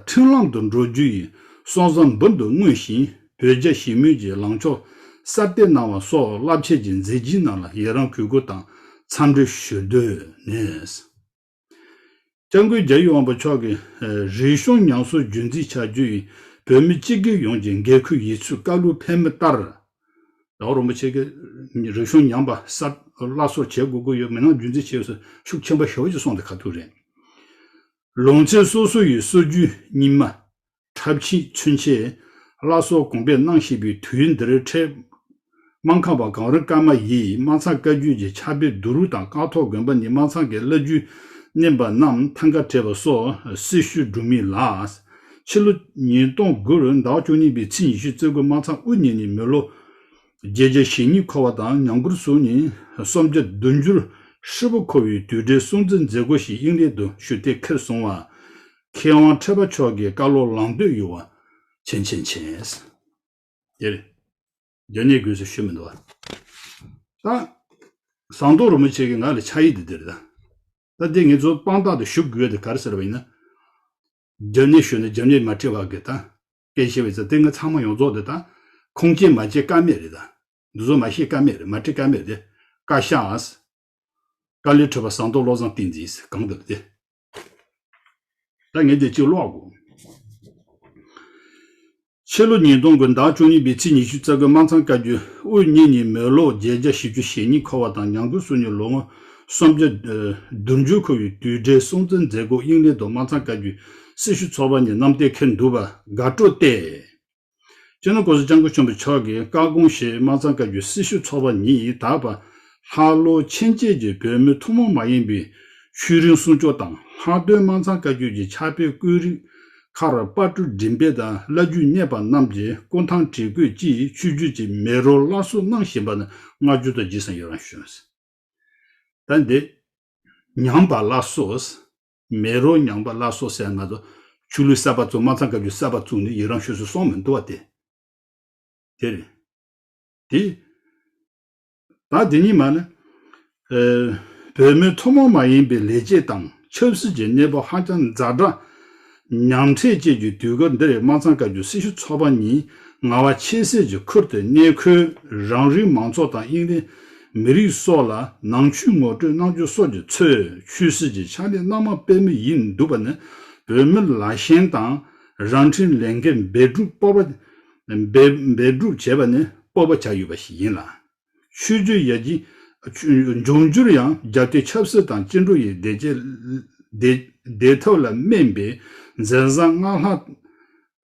ཁྲིམས་ལམ་དུ་འགྲོ་རྒྱུ་ཡི་སོང་ཟབ་འབུར་དུ་མངོན་ཞིང་བོད་རྒྱ་ཞི་མོལ་གྱི་ལངས་ཕྱོགས་གསར་གཏོད་གནང་བ་སོགས་རླབས་ཆེན་གྱི་མཛད་རྗེས་རྣམས་ལ་ཡི་རང་གུས་བཀུར་དང་འཚམས་འདྲི་ཞུ་འདོད་ནས། སྐྱབས་མགོན་རྒྱལ་བའི་དབང་པོ་མཆོག་གིས་རིག་གཞུང་ཉམས་གསོ་རྒྱུན་འཛིན་བྱ་རྒྱུ་ཡི་བོད་མི་སྤྱི་སྒེར་ཡོངས་ཀྱི་འགན་ཁུར་ཡིན་ཚུལ་བཀའ་སློབ་ཕེབས་མི་ལྟར། ཟླ་བ་རིན་པོ་ཆེ་གིས་རིག་གཞུང་ཉམས་པ་གསར་སླར་གསོ་བྱེད་དགོས་ཀྱི་ཡོད་མི་སྣ་རྒྱུན་འཛིན་བྱས་ཡོད་ཟེར་ཤུགས་ཆེན་པོ་ཞེ་པོ་ཅིག་གསུངས་ཏེ་ཁ་ཐུག་རེད། ལུང་ཚན་སོ་སོ་ཡི་སྲོལ་རྒྱུན་རྙིང་མ། འཁྲབ་ཆས་ཚུན་ཆད་སླར་གསོ་གོང་འཕེལ་གནང་བཞིན་པའི་དུས་འདིར་འཕྲལ་སྨར་ཁམས་པ་གངས་རི་ཀརྨ་ཡིས་སྨར་ཚང་བཀའ་བརྒྱུད་ཀྱི་ཕྱག་དཔེ་བསྡུ་རུབ་དང་ཀཿཐོག་དགོན་པ་ནས་སྨར་ཚང་གི་བླ་བརྒྱུད་བསྣན་པ་རྣམས་ཐང་ག་བྲལ་བ་སོགས་སྲི་ཞུ་སྒྲུབ་མིན་ལ། ཕྱི་ལོ་ཉིས་སྟོང་དགུ་ལོའི་ཟླ་བ་བཅུ་གཉིས་པའི་ཚེས་ཉི་ཤུ་རྩ་དགུ་སྨར་ཚང་དབུ་བརྙེས་ནས་མི་ལོ་བརྒྱད་བརྒྱ་ཞེ་གཉིས་འཁོར་བ་དང་ཉམས་མགུར་གསུམ་ནས་གསུམ་བརྒྱ་བདུན་ཅུ་ཧྲིལ་པོ་འཁོར་བའི་དུས་དྲན་སྲུང་བརྩི་མཛད་སྒོ་ཞིག་དབྱིངས་གླིང་དུ་ཞུ་གཏུག་ཁེལ་སོང་བ། མཁས་དབང་ཁྲི་པ་མཆོག་གི་བཀའ་སློབ་ལམ་སྟོན་ཡོད་པ་མཁྱེན་མཁྱེན་མཁྱེན། དེར་རྒྱབ་གཉེར་དགོས་ཟེར་ཞུ་མི་འདུག་བ། ད་ཟམ་གདོང་རིན་པོ་ཆེ་གིས་ང་ལ་ཕྱག་ཡིག་འདི་འདིར་ད། ད་འདི་ངེད་ཚོ་དཔང་རྟགས་དུ་ཞུ་དགོས་དེ་ག་རེ་ཟེར་བ་ཡིན་ན། རྒྱབ་གཉེར་ཞུས་ན་རྒྱབ་གཉེར་མ་སྤྲད་པ་གི་ད། སྐད་ཆ་བས་ཙང་དེ་ང་ཚང་མ་ཡོངས་རྫོགས་དེ་ད། ཁུངས་སྐྱེལ་མ་བྱེད་ཀ་མེད་རེད་ད། འདི་ཚོ་མ་བཤད་ཀ་མེད་རེད། མ་སྤྲད་ཀ་མེད་རེད། བཀའ་ཤག་ཨ། བཀའ་བློན་ཁྲི་པ་ཟམ་གདོང་བློ་བཟང་བསྟན་འཛིན་གང་འདུག་དེ། ད་ངས་དེ་གཅིག་ཀློག་དགོས། ཕྱི་ལོ་ཉིས་སྟོང་དགུ་ཟླ་བཅུ་གཉིས་པའི་ཚེས་ཉི་ཤུ་རྩ་དགུ་སྨར་ཚང་བཀའ་བརྒྱུད་དབུ་བརྙེས་ནས་མི་ལོ་བརྒྱད་བརྒྱ་བཞི་བཅུ་ཞེ་གཉིས་འཁོར་བ་དང་ཉམས་མགུར་གསུམ་ནས་ལོ་ངོ་སུམ་བརྒྱ་བདུན་ཅུ་འཁོར་བའི་དུས་དྲན་སྲུང་བརྩི་མཛད་སྒོ་དབྱིངས་གླིང་དུ་སྨར་ཚང་བཀའ་བརྒྱུད་སྲི་ཞུ་ཚོགས་པ་ནས་རྣམ་གཏད་འཁེལ་འདུག་པ་དགའ་སྤྲོ་སྟེ། སྤྱི་ནོར་༸གོང་ས་༸སྐྱབས་མགོན་ཆེན་པོ་མཆོག་གིས་བཀའ་དགོངས་བཞིན་སྨར་ཚང་བཀའ་བརྒྱུད་སྲི་ཞུ་ཚོགས་པ་ཉིད་ད་བར་ལྷག་ལུས་ཆེན་བཅས་ཀྱི་བོད་མི་ཐུན་མོང་མ་ཡིན་པའི་ཆོས་རིག་སྲུང་སྐྱོབ་དང་ལྷག་དོན་སྨར་ཚང་བཀའ་བརྒྱུད་ཀྱི་ཕྱག་དཔེ་བརྐོས་རིས་ཁར་པར་སྐྲུན་འགྲེམས་སྤེལ་དང་བླ་བརྒྱུད་གནས་པ་རྣམས་ཀྱི་སྐུ་ཐང་བྲིས་བཀོད་ཀྱིས་ཆོས་བརྒྱུད་ཀྱི་མེ་རོ་སླར་གསོ་གནང་བཞིན་པ་ནི་བསྔགས་བརྗོད་དང་རྗེས་སུ་ཡི་རང་ཞུ། ད་འདི་ཉམས་པ་སླར་གསོ། མེ་རོ་ཉམས་པ་སླར་གསོ་ཟེར་ན་ཚོ་ཆོས་ལུགས་གསར་པ་བཙུགས། སྨར་ཚང་བཀའ་བརྒྱུད་གསར་པ་བཙུགས་ནས་ཡི་རང་ཞུ་སྲོལ་སོང་མི་འདུག་བ་དེ། དེ་རེད། དེ། ད་དེ་ཉིད་མ་ནི། ཨེ། བོད་མི་ཐུན་མོང་མ་ཡིན་པའི་ལས་བྱེད་དང་ཆབ་སྲིད་ཀྱི་གནས་བབ་ཧ་ཅང་ཛ་དྲག་ཉམས་ཁྲེལ་བཅས་ཀྱི་དུས་འགོར་འདིར་སྨར་ཚང་བཀའ་བརྒྱུད་སྲི་ཞུ་ཚོགས་པ་ཉིད་ངལ་བ་ཆེ་སའི་གྱི་ཁུལ་དུ་གནས་འཁོད་རང་རིགས་མང་ཚོགས་དང་དབྱིངས་ལས་མི་རིགས་སོགས་ལ་ནང་ཆོས་ངོ་སྤྲོད་གནང་རྒྱུ་སོགས་ཀྱི་ཚོས་ཆོས་སྲིད་ཀྱི་ཕྱག་ལས་གནང་མ་སྤེལ་མུས་ཡིན་འདུག་པ་ནི་བོད་མིར་ལ་ཞེན་དང་རང་ཁྲིམས་ལས་འགན་འབད་སྒྲུབ་སྤོབས་པ་འབད་འབད་སྒྲུབ་བྱས་པ་ནི་སྤོབས་པ་ཆགས་ཡོད་པ་ཞིག་ཡིན་ལ། ཆོས་བརྒྱུད་ཡར་རྒྱས་འབྱུང་འགྱུར་ཡང་རྒྱལ་སྤྱིའི་ཆབ་སྲིད་དང་བཅིངས་འགྲོལ་ཡི་བདེ་སྐྱིད་བདེ་བདེ་ཐབས་ལ་སྨན་པའི་འཛིན་བཟང་སྔར་ལྷག་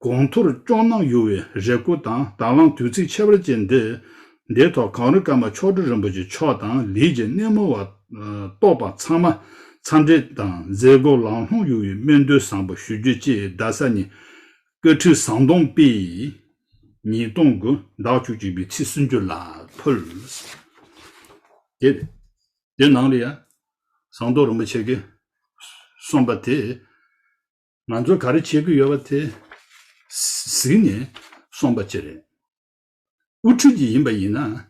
གོང་མཐོར་སྐྱོད་གནང་ཡོང་བའི་རེ་སྐུལ་དང་། ད་ལམ་དུས་ཚིགས་ཁྱད་པར་ཅན་འདི་འདིའི་ཐོག་གངས་རི་ཀརྨ་མཆོག་སྤྲུལ་རིན་པོ་ཆེ་མཆོག་དང་ལས་ཀྱི་སྣེ་མོ་བ་གཏོགས་པ་ཚང་མ་འཚམས་འདྲི་དང་མཛད་སྒོ་ལམ་ལྷོང་ཡོང་བའི་སྨོན་འདུན་བཟང་པོ་ཞུ་རྒྱུ་བཅས་རྡ་ས་ནས་བཀའ་ཁྲི་ཟམ་གདོང་པས་ཉིས་སྟོང་དགུ་ཟླ་བཅུ་གཅིག་པའི་ཚེས་སུམ་ཅུ་ལ་ཕུལ། དེ་དེ་ནང་ལ་ཡང་ཟམ་གདོང་རིན་པོ་ཆེ་གིས་གསུངས་པ་དེ། ང་ཚོ་ག་རེ་བྱེད་ཀྱི་ཡོད་པ་དེ་གཟིགས་ནས་གསུངས་པ་ཅིག་རེད། དབུ་ཁྲིད་ཅིག་ཡིན་པ་ཡིན་ན།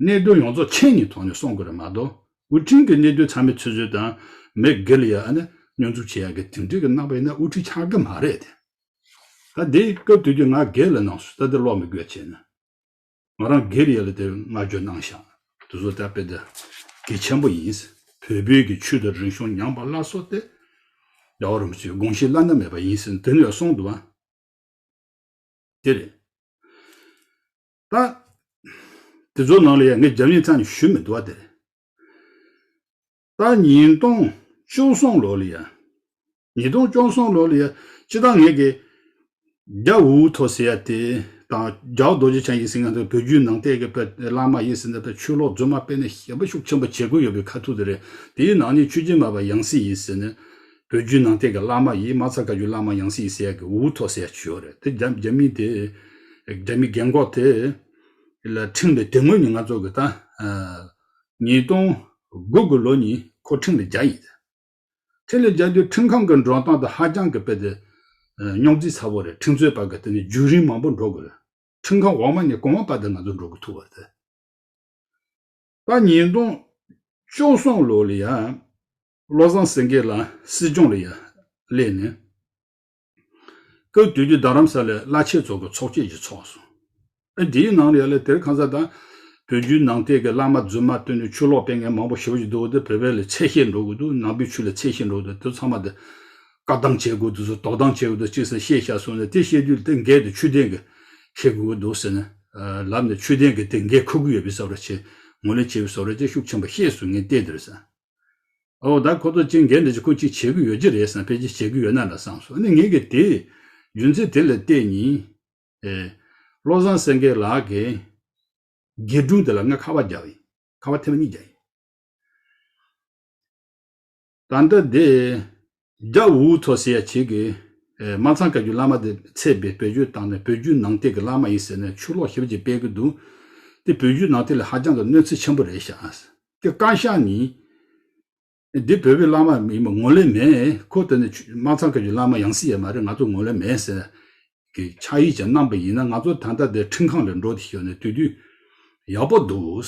གནད་དོན་ཡོངས་རྫོགས་མཁྱེན་ནས་ཐོག་ནས་གསུང་དགོས་རེད་མ་གཏོགས། དབུ་ཁྲིད་ཀྱི་གནད་དོན་ཚང་མའི་ཆུད་ཟོས་དང་། མི་སྒེར་ལ་ཡ་ཨ་ནི་སྙོན་འཛུགས་བྱེད་ཡག་གི་དེ་འདྲའི་གི་གནང་པ་ཡིན་ན་དབུ་ཁྲིད་ཆགས་ཀྱི་མ་རེད་དེ། ད་འདི་སྐབས་དུས་ཀྱི་ང་སྒེར་ལ་གནང་སོང་། ད་འདི་ཀློག་མི་དགོས་བྱས་ན། ང་རང་སྒེར་ཡ་ལ་དེ་བསྔགས་བརྗོད་གནང་ཤག་དེ་ཚོ་ད་དཔེ་དེ་གལ་ཆེན་པོ་ཡིན། བོད་པའི་གི་ཆོས་དང་རིག་གཞུང་ཉམས་པ་སླར་གསོ་དེ་རྒྱལ་བ་རིན་པོ་ཆེའི་དགོངས་གཞི་བླ་ན་མེད་པ་ཡིན་ཟེར་དེ་ནས་ཡང་གསུངས་འདུག་བ། དེ་རེད། ད། དེ་ཚོ་ནང་ལ་ཡང་ངས་རྒྱབ་གཉེར་རྩ་ནས་ཞུས་མི་འདུག་བ་དེ་རེད། ད་ཉིས་སྟོང་བཅུ་གསུམ་ལོ་ལ་ཡ། ཉིས་སྟོང་བཅུ་གསུམ་ལོ་ལ་ཡ། སྤྱི་བཏང་ངས་ཀྱི། རྒྱ་འུ་ཐོག་ཟེར་ཡ་དེ་དང་རྒྱ་རྡོ་རྗེ་འཆང་ཡིན་ཟེར་ང་ཚོ་བོད་བརྒྱུད་ནང་བསྟན་གྱི་བླ་མ་ཡིན་ཟེར་ནས་ད་ཆོས་ལོག་རྫུན་མ་སྤེལ་ནས་ཞེན་པ་ཤུགས་ཆེན་པོ་བྱེད་ཀྱི་ཡོད་པའི་ཁ་ཐུག་དེ་རེད། དེའི་ནང་ནས་ཆོས་རྗེ་མར་པ་ཡང་སྲིད་ཡིན་ཟེར་ནས། བོད་བརྒྱུད་ནང་བསྟན་གྱི་བླ་མ་ཡིན། མ་ཚ་བཀའ་བརྒྱུད་བླ་མ་ཡང་སྲིད་ཡིན་ཟེར་ཡ་གི་འུ་ཐོག་ཟེར་ཡ་ཅིག་ཡོད་རེད། དེ་རྒྱ་རྒྱ་མི་དེ། རྒྱ་མི་རྒན་གོག་དེ། ལ་ཁྲིམས་ལ་དེ་སྔོན་ནས་ང་ཚོ་གི་ད། ཉིས་སྟོང་དགུ་གི་ལོ་ནས་ཁོ་ཁྲིམས་ལ་རྒྱག་ཡིན། ཁྲིམས་ལ་རྒྱག་དུས་ཁྲིམས་ཁང་གི་འགྲོ་སྟངས་དེ་ཧ་ཅང་གི་དཔེ་དེ། རྙོག་འཛིང་ཚ་པོ་རེད། ཁྲིམས་རྩོད་པ་གི་དེ་ནས་བརྒྱུད་རིམ་མང་པོ་འགྲོ་དགོས་རེད། ཁྲིམས་ཁང་འོག་མ་ནས་གོང་མ་བར་དུ་ང་ཚོ་འགྲོ་དགོས་ཐུག་པ་རེད། ད་ཉིས་སྟོང་བཅུ་གསུམ་ལོ་ལ་ཡ། བློ་བཟང་སེང་གེ་ལགས་སྲིད་སྐྱོང་ལ་ཡ་སླེབས་ནས། སྐབས་དེ་དུས་རྡ་རམ་ས་ལའི་བླ་ཆེན་ཚོ་གི་ཚོགས་ཆེན་ཞིག་ཚོགས་སོང་། ཨ་དེའི་ནང་ལ་ཡ་ལ་དེར་གང་ཟག་དང་། བོད་བརྒྱུད་ནང་བསྟན་གྱི་བླ་མ་རྫུན་མ་བཏོན་ནས་ཆོས་ལོག་སྤེལ་མཁན་མང་པོ་ཞེ་པོ་ཞིག་འདུག་དེ་བོད་པ་ལ་ཚད་བཤད་འགྲོ་གི་འདུག་ནང་པའི་ཆོས་ལ་ཚད་བཤད་འགྲོ་གི་འདུག་དེ་ཚང་མ་དེ། བཀག་སྡོམ་བྱེད་དགོས་འདུག་ཟེར། དོ་དམ་བྱེད་དགོས་འདུག་ཅེས་ཟེར་བཤད་བཞག་སོང་ནས། དེ་བཤད་དུས་དེ་འགལ་ཏེ་ཆོས་ལྡན་གྱི་བཤད་དགོས་ཀྱི་འདུག་ཟེར་ནས། ལབ་ནས་ཆོས་ལྡན་གྱི་དེ་འགན་འཁུར་གྱི་ཡོད་པའི་བཟོ་འདྲ་བྱས། ངོས་ལེན་བྱས་པའི་བཟོ་འདྲ་བྱས། ཤུགས་ཆེན་པོ་བཤད་སོང་། ངས་བལྟས་དུས་ས། ཨོ་ད་ཁོ་ཚོ་ཅིག་འགན་འདྲ་ཅིག་ཁོ་ཅིག་བྱེད་ཀྱི་ཡོད་ཀྱི་རེད་བསམ། ཕལ་ཆེར་བྱེད་ཀྱི་ཡོད་ན་ལ་བསམ་སོང་། ཨ་ནི་ངས་གི་དེ་རྒྱུ་མཚན་དེ་ལ་བལྟས་ནས། ཨེ། བློ་བཟང་སེང་གེ་ལགས་ཀྱི་དགེ་སྒྲུང་དེ་ལ་ང་ཁ་པར་བརྒྱབ་ཡིན། ཁ་པར་ཐེངས་མ་གཉིས་བརྒྱབ་ཡིན། ད་ལྟ་དེ་རྒྱ་ཝུའུ་ཐོ་ཟེར་ཡ་ཅིག་གིས། ཨེ། སྨར་ཚང་བཀའ་བརྒྱུད་བླ་མ་དེ་ཚད་པའི་བེད་སྤྱོད་བཏང་ནས་བོད་བརྒྱུད་ནང་བསྟན་གྱི་བླ་མ་ཡིན་ཟེར་ནས་ཆུ་ལོག་ཞེ་པོ་ཅིག་སྤེལ་གྱི་འདུག་དེ་བོད་བརྒྱུད་ནང་བསྟན་ལ་ཧ་ཅང་གི་གནོད་འཚེ་ཆེན་པོ་རེད་ཤག་དེ་བཀའ་ཤག་ནས། འདི་བོད་པའི་བླ་མ་མིན་པ་ངོས་ལེན་མེད། ཁོ་དེ་ནི་ཆུ་སྨར་ཚང་བཀའ་བརྒྱུད་བླ་མ་ཡང་སྲིད་ཡོད་མ་རེད། ང་ཚོ་ངོས་ལེན་མེད་ཟེར་གི་ཕྱག་ཡིག་ཅིག་གནང་པ་ཡིན་ན། ང་ཚོ་ད་ལྟ་དེ་ཁྲིམས་ཁང་ལ་འགྲོ་དེ་ཞོར་ནས་དུས་དུས་ཡག་པོ་འདུག་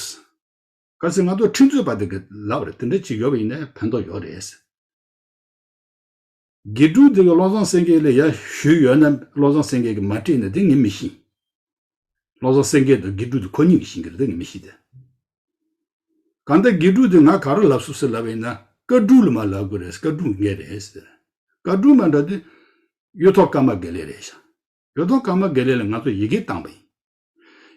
གལ་སྲིད་ང་ཚོ་ཁྲིམས་རྩོད་པ་དེ་གི་ལབ་རེད། དེ་འདྲ་ཅིག་ཡོད་པ་ཡིན་ན་ཕན་ཐོགས་ཡོད་རེད། དགེ་ཕྲུག་དེ་གི་བློ་བཟང་སེང་གེ་ལ་ཡར་ཞུས་ཡོད་ན་བློ་བཟང་སེང་གེ་གིས་མ་སྤྲད་ན་དེ་ངས་མི་ཤེས། བློ་བཟང་སེང་གེ་དང་དགེ་ཕྲུག་དེ་ཁོ་གཉིས་ཀྱིས་ཤེས་ཀྱི་རེད། དེ་ངས་མི་ཤེས་ཏེ། གང་ལྟར་དགེ་ཕྲུག་དེ་ང་ག་རེ་ལབ་སོང་ཟེར་ལབ་པ་ཡིན་ན། བཀའ་སྒྲུབ་ལ་མ་ལབ་དགོས་རེད། བཀའ་སྒྲུབ་ངས་རེད་ཟེར། བཀའ་སྒྲུབ་མ་འདྲ་དེ་གཡུ་ཐོག་ཀརྨ་དགེ་ལེགས་རེད་ཤག་གཡུ་ཐོག་ཀརྨ་དགེ་ལེགས་ལ་ང་ཚོ་ཡི་གེ་བཏང་པ་ཡིན།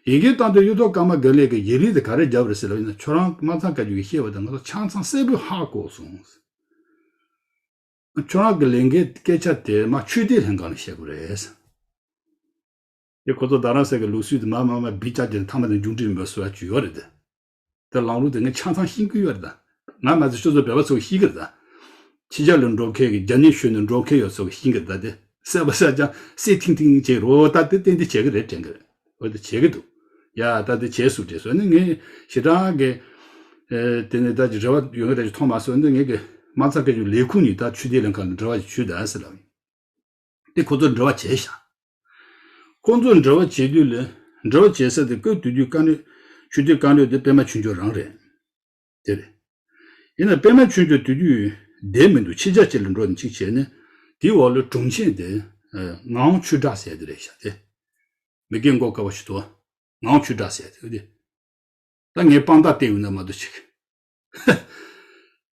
ཡི་གེ་བཏང་དུས་གཡུ་ཐོག་ཀརྨ་དགེ་ལེགས་ཀྱིས་ཡིག་རིགས་དེ་ག་རེ་བརྒྱབ་རེད་ཟེར་ལབ་ཡིན་ན། ཁྱོད་རང་སྨར་ཚང་བཀའ་བརྒྱུད་ཀྱི་བཤད་པ་དེ་ང་ཚོ་ཆ་ཚང་གསལ་པོ་ཧ་གོ་སོང་། ཁྱོད་རང་གི་ལས་འགན་སྐད་ཆ་དེ་མར་ཆོས་དད་ལྷན་ཁང་ལ་བཤད་དགོས་རེད། དེ་ཁོ་ཚོ་རྡ་རམ་ས་གི་ལུགས་སྲོལ་དེ་མར་མར་མར་བི་ཅག་དེ་ཐ་མ་དེ་མཇུག་འབྲས་མེད་པ་བཟོ་ཡ་ཅིག་ཡོད་རེད་དེ། དེ་ལངས་ལུགས་དེ་ངས་ཆ་ཚང་ཤེས་ཀྱི་ཡོད་རེད་ད། ང་མ་ཚད་ཁྱོད་ཚོ་བོད་པ་ཚོ་ཤེས་ཀྱི་རེད་ད། ཕྱི་རྒྱལ་ལ་འགྲོ་མཁན་གྱི་རྒྱ་ནག་ཤོད་ནས་འགྲོ་མཁན་ཡོད་ཚོ་གིས་ཤེས་ཀྱི་རེད་ད། དེ་གསལ་པོ་གསལ་རྐྱང་གསལ་ཐིང་ཐིང་བྱས་རོ། ད་དེ་ཏན་ཏན་བྱེད་ཀྱི་རེད་དྲན་གྱི་རེད། འོ་དེ་བྱེད་ཀྱི་འདུག་ཡ་ད་དེ་བྱས་སུ་བྲེལ་སོང་ནི་ངས་ཞེ་དྲག་གི། ཨེ། དེ་ནས་ད་ཅི་རེ་བ་ཡོད་ངེས་ད་ཅི་མཐོང་མ་སོང་ནི། ངས་གི་སྨར་ཚང་བཀའ་བརྒྱུད་ལས་ཁུངས་ནས་ད་ཆོས་དད་ལྷན་ཁང་ལ་འབྲེལ་བ་ཞིག་ཞུས་ད་ཟེར་ལབ་ཡིན། དེ་ཁོ་ཚོ་འབྲེལ་བ་བྱས་ཤག་ཁོ་ཚོ་འབྲེལ་བ་བྱེད་དུས་ལ། འབྲེལ་བ་བྱེད་ས་དེ་སྐབས་དེ་དུས་བཀའ་འགྲོས། ཆོས་དད་བཀའ་འགྲོས་དེ་པད་མ་ཆོས་འབྱོར་རང་རེད། དེ་རེད། ཡིན་ན་པད་མ་ཆོས་འབྱོར་དེ་དུས་བསྡད་མི་འདུག་ཕྱི་རྒྱལ་ཅིག་ལ་འགྲོ་ནས་ཅིག་བྱས་ནས། དེའི་འོག་ལ་དྲུང་ཆེ་དེ་ངག་དབང་ཆོས་གྲགས་ཟེར་དེ་རེད་ཤག་དེ་མི་རྒན་མགོ་དཀར་བ་ཞིག་འདུག་ངག་དབང་ཆོས་གྲགས་ཟེར་དེ། དེ་ད་ངས་དཔང་རྟགས་བསྟན་ཡོད་ན་མ་གཏོགས་ཅིག་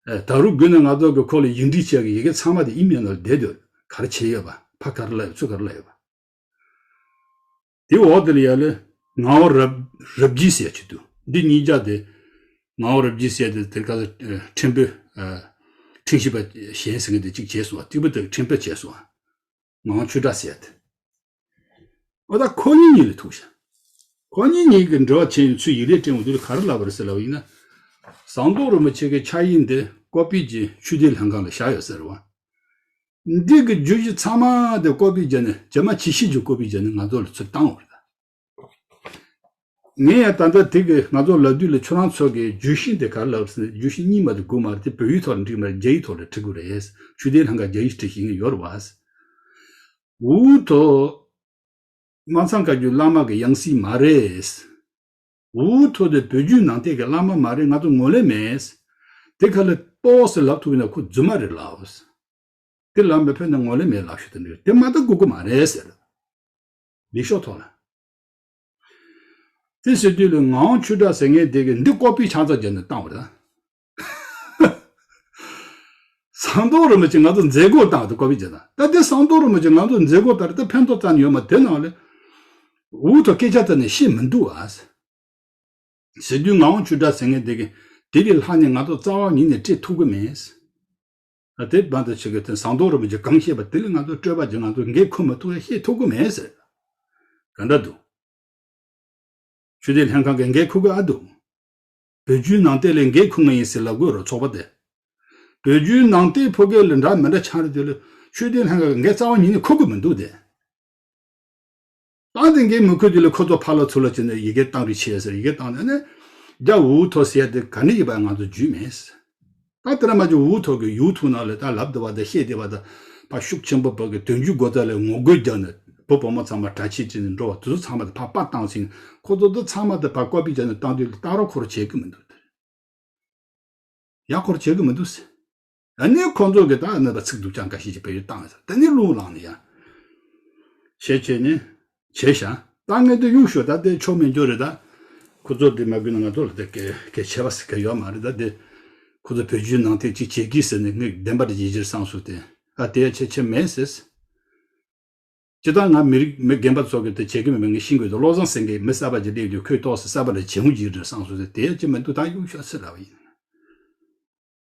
ཨེ། ད་རུང་དགོས་ན་ང་ཚོ་གི་ཁོ་ལ་ཡིག་འབྲེལ་བྱས་ཀྱི་ཡི་གེ་ཚང་མ་དེ་ཨི་མེལ་ནང་ལ་བསྡད་འདུག་ག་རེ་བྱས་ཡོད་པ། ཕ་ག་རེ་ལབ་ཡོད། ཚུར་ག་རེ་ལབ་ཡོད་པ། དེའི་འོག་དེ་ལ་ཡ་ལ་ངག་དབང་རབ་རབ་རྒྱས་ཟེར་ཡ་ཅིག་འདུག་འདི་གཉིས་ཆ་དེ། ངག་དབང་རབ་རྒྱས་ཟེར་ཡ་དེ་དེར་ཁ་ས་ཁྲིམས་དཔོན། ཨ། ཁྲིམས་ཞིབ་པ་གཞན་ཟེར་མཁན་དེ་གཅིག་བྱས་སོང་བ། གཅིག་པུ་དེ་ཁྲིམས་དཔོན་བྱས་སོང་བ། ངག་དབང་ཆོས་གྲགས་ཟེར་ཡ་དེ། འོ་ད་ཁོ་གཉིས་གཉིས་ལ་ཐུག་ཤག་ཁོ་གཉིས་གཉིས་ཀྱི་འབྲེལ་བ་བྱས་ནས་ཚུར་ཡིག་རིགས་སྤྲད་འོང་དུས་ལ་ག་རེ་ལབ་པ་རེད་ཟེར་ལབ་པ་ཡིན་ན། ཟམ་གདོང་རིན་པོ་ཆེ་གི་ཕྱག་ཡིག་འདི་ཀོ་པི་ཅིག་ཆོས་དད་ལྷན་ཁང་ལ་བཞག་ཡོད་ཟེར་བ། འདི་གི་བརྗོད་གཞི་ཚང་མ་དེ་ཀོ་པི་བརྒྱབ་ནས། རྗེས་མ་ཇི་ཤེས་ཀྱིས་ཀོ་པི་བརྒྱབ་ནས་ང་ཚོ་ལ་ཚུར་བཏང་བ་རེད། ངས་ཡང་ད་ལྟ་དེ་གི་ང་ཚོ་ལབ་དུས་ལ་ཁྱོད་རང་ཚོ་གི་བརྗོད་གཞི་དེ་ག་རེ་ལབ་ཟེར་ན། བརྗོད་གཞི་གཉིས་མ་གཏོགས་དགོས་མ་རེད། དེ་བོད་ཡིག་ཐོག་ལ་འགྲིག་མ་རེད། རྒྱ་ཡིག་ཐོག་ལ་འབྲི་དགོས་རེད། ཆོས་དད་ལྷན་ཁང་རྒྱ་ཡིག་འབྲི་ཤེས་མཁན་ཡོད་རེད་བ། ཝུའུ་ཐོ་སྨར་ཚང་བཀའ་བརྒྱུད་བླ་མ་གི་ཡང་སྲིད་མ་རེད། ཝུའུ་ཐོ་དེ་བོད་བརྒྱུད་ནང་བསྟན་གྱི་བླ་མ་མ་རེད། ང་ཚོ་ངོས་ལེན་མེད། དེ་ག་ལ་ཏོག་ཙམ་ལབ་ཐུབ་ན་ཁོ་རྫུན་མ་རེད་ལབ། དེ་ལབ་མི་ཕོད་ན་ངོས་ལེན་མེད་ལབ་ཤོག་དེ་འདྲ་དེ་མ་གཏོགས་དགོས་ཀྱི་མ་རེད་ཟེར། ལས་ཤོག་ཐོག་ལ། དེ་ཟེར་དུས་ལ་ངག་དབང་ཆོས་གྲགས་ཟེར་མཁན་དེ་གིས་འདི་ཀོ་པི་ཆ་ཚང་བརྒྱབ་ནས་བཏང་བ་རེད། ཟམ་གདོང་རིན་པོ་ཆེ་ང་ཚོ་མཛད་སྒོར་བཏང་བ་དེ་ཀོ་པི་བརྒྱབ་ན། ད་དེ་ཟམ་གདོང་རིན་པོ་ཆེ་ང་ཚོ་མཛད་སྒོར་བཏང་རེད། ད་ཕན་ཐོགས་རྩ་ནས་ཡོད་མ། དེ་ནང་ལ་འུ་ཐུག་སྐད་ཆ་བཏང་ནས་བཤད་མི་འདུག་ཨ། ཟེར་དུས་ངག་དབང་ཆོས་གྲགས་ཟེར་མཁན་དེ་གིས་དེ་ལས་ལྷག་ནས་ང་ཚོ་རྩ་བ་ཉིད་ནས་སྤྲད་ཐུབ་ཀྱི་མེད། ཨ། དེ་བར་དུ་ཆེ་གེ་དེ་ཟམ་གདོང་རིན་པོ་ཆེ་གང་བཤད་པ་དེ་ལ་ང་ཚོ་སྤྲོད་པ་ཅིག་ང་ཚོ་འགན་འཁུར་མི་ཐུབ་ཡ་བཤད་ཐུབ་ཀྱི་མེད་ཟེར། ག་འདྲ་འདུག་ཆོས་དད་ལྷན་ཁང་གིས་འགན་འཁུར་གི་ཨ་འདུག་བོད་བརྒྱུད་ནང་བསྟན་ལ་འགན་འཁུར་ངེས་ཡིན་ཟེར་ལབ་དགོས་རོ། ཚོགས་པ་དེ་བོད་བརྒྱུད་ནང་བསྟན་ཕོ་སྐད་ལ་འདྲ་མི་འདྲ་ཆགས་རེད། དེ་ལ་ཆོས་དད་ལྷན་ཁང་གིས་འགན་རྩ་བ་ཉིད་ནས་འཁུར་གི་མི་འདུག་སྟེ། ད་དེ་འགན་མི་འཁུར་དུས་ལ་ཁོ་ཚོ་ཕར་ལ་ཚུར་ལ་བྱས་ནས་ཡི་གེ་བཏང་རེས་བྱས་ཟེར། ཡི་གེ་བཏང་ནས་ནི་རྒྱ་འུ་ཐོ་ཟེར་ཡ་དེ་ག་ནས་ཡིན་པ་ང་ཚོ་རྒྱུས་མེད། ད་དེ་ར་མ་གྱུར་འུ་ཐོ་གི་ཡུ་ཐུག་ནང་ལ་ད་ལབ་བསྡད་པ་དང་བཤད་བསྡད་པ་དང་། ཕར་ཤུགས་ཆེན་པོ་བོད་ཀྱི་དོན་བརྒྱུད་སྒོ་རྩ་ལ་ངོ་རྒོལ་རྒྱག་ནས་བུ་བུ་མོ་ཚང་མ་གྲྭ་ཆས་བྱས་ནས་འགྲོ་བ་དེ་ཚོ་ཚང་མ་དེ་ཕར་པར་བཏང་ཟིན། ཁོ་ཚོ་དེ་ཚང་མ་དེ་ཕར་ཀོ་པི་བྱས་ནས་བཏང་དུས་ལ་ད་རུང་ཁོ་རང་བྱེད་ཀྱི་མི་འདུག་ཡ་ཁོ་རང་བྱེད་ཀྱི་མི་འདུག་ཟེར། ཨ་ནི་ཁོ་ཚོ་གིས་ད་ཨ་ནི་ད་ཚིག་སྡུག་ཅག་འགའ་ཤས་ཀྱིས་བེད་སྤྱོད་བཏང་ཟེར། དེ་ནི་རླུང་ལངས་ནས་ཡ། བྱས་བྱས་ནས་བྱས་ཤག་ད་ངས་དེ་གཡུག་ཞོག་ད་དེ་ཆོ་མེད་འགྱོ་རེད་ད། ཁོ་ཚོ་དེ་མ་དགོས་ན་ང་ཚོ་ལ་དེ་གལ་གལ་ཆེ་བ་ཟེར་གལ་ཡོད་མ་རེད་ད། དེ་ཁོ་ཚོ་བོད་བརྒྱུད་ནང་བསྟན་ཅིག་བྱེད་ཀྱི་ཟེར་ནས་ངས་བདེན་པ་དེ་ཡིད་ཆེས་བསམ་སོང་སྟེ། ཨ་དེ་ཡ་ཆེ་ཆེ་མེད་ཟེར། སྤྱིར་བཏང་ང་མི་རིགས་མི་རྒན་པ་ཚོ་གི་དེ་བྱེད་ཀྱི་མེད་པ་ངས་ཤེས་དགོས་འདུག་བློ་བཟང་སེང་གེ་མི་གསར་པ་ཅིག་སླེབས་དུས་ཁོས་ཏོག་ཙམ་གསར་པ་རེ་བྱེད་འོང་གི་རེད་བསམ་སོང་ཟེར་དེ་ཅི་མི་འདུག་ད་གཡུག་ཤོག་ཟེར་ལབ་པ་ཡིན།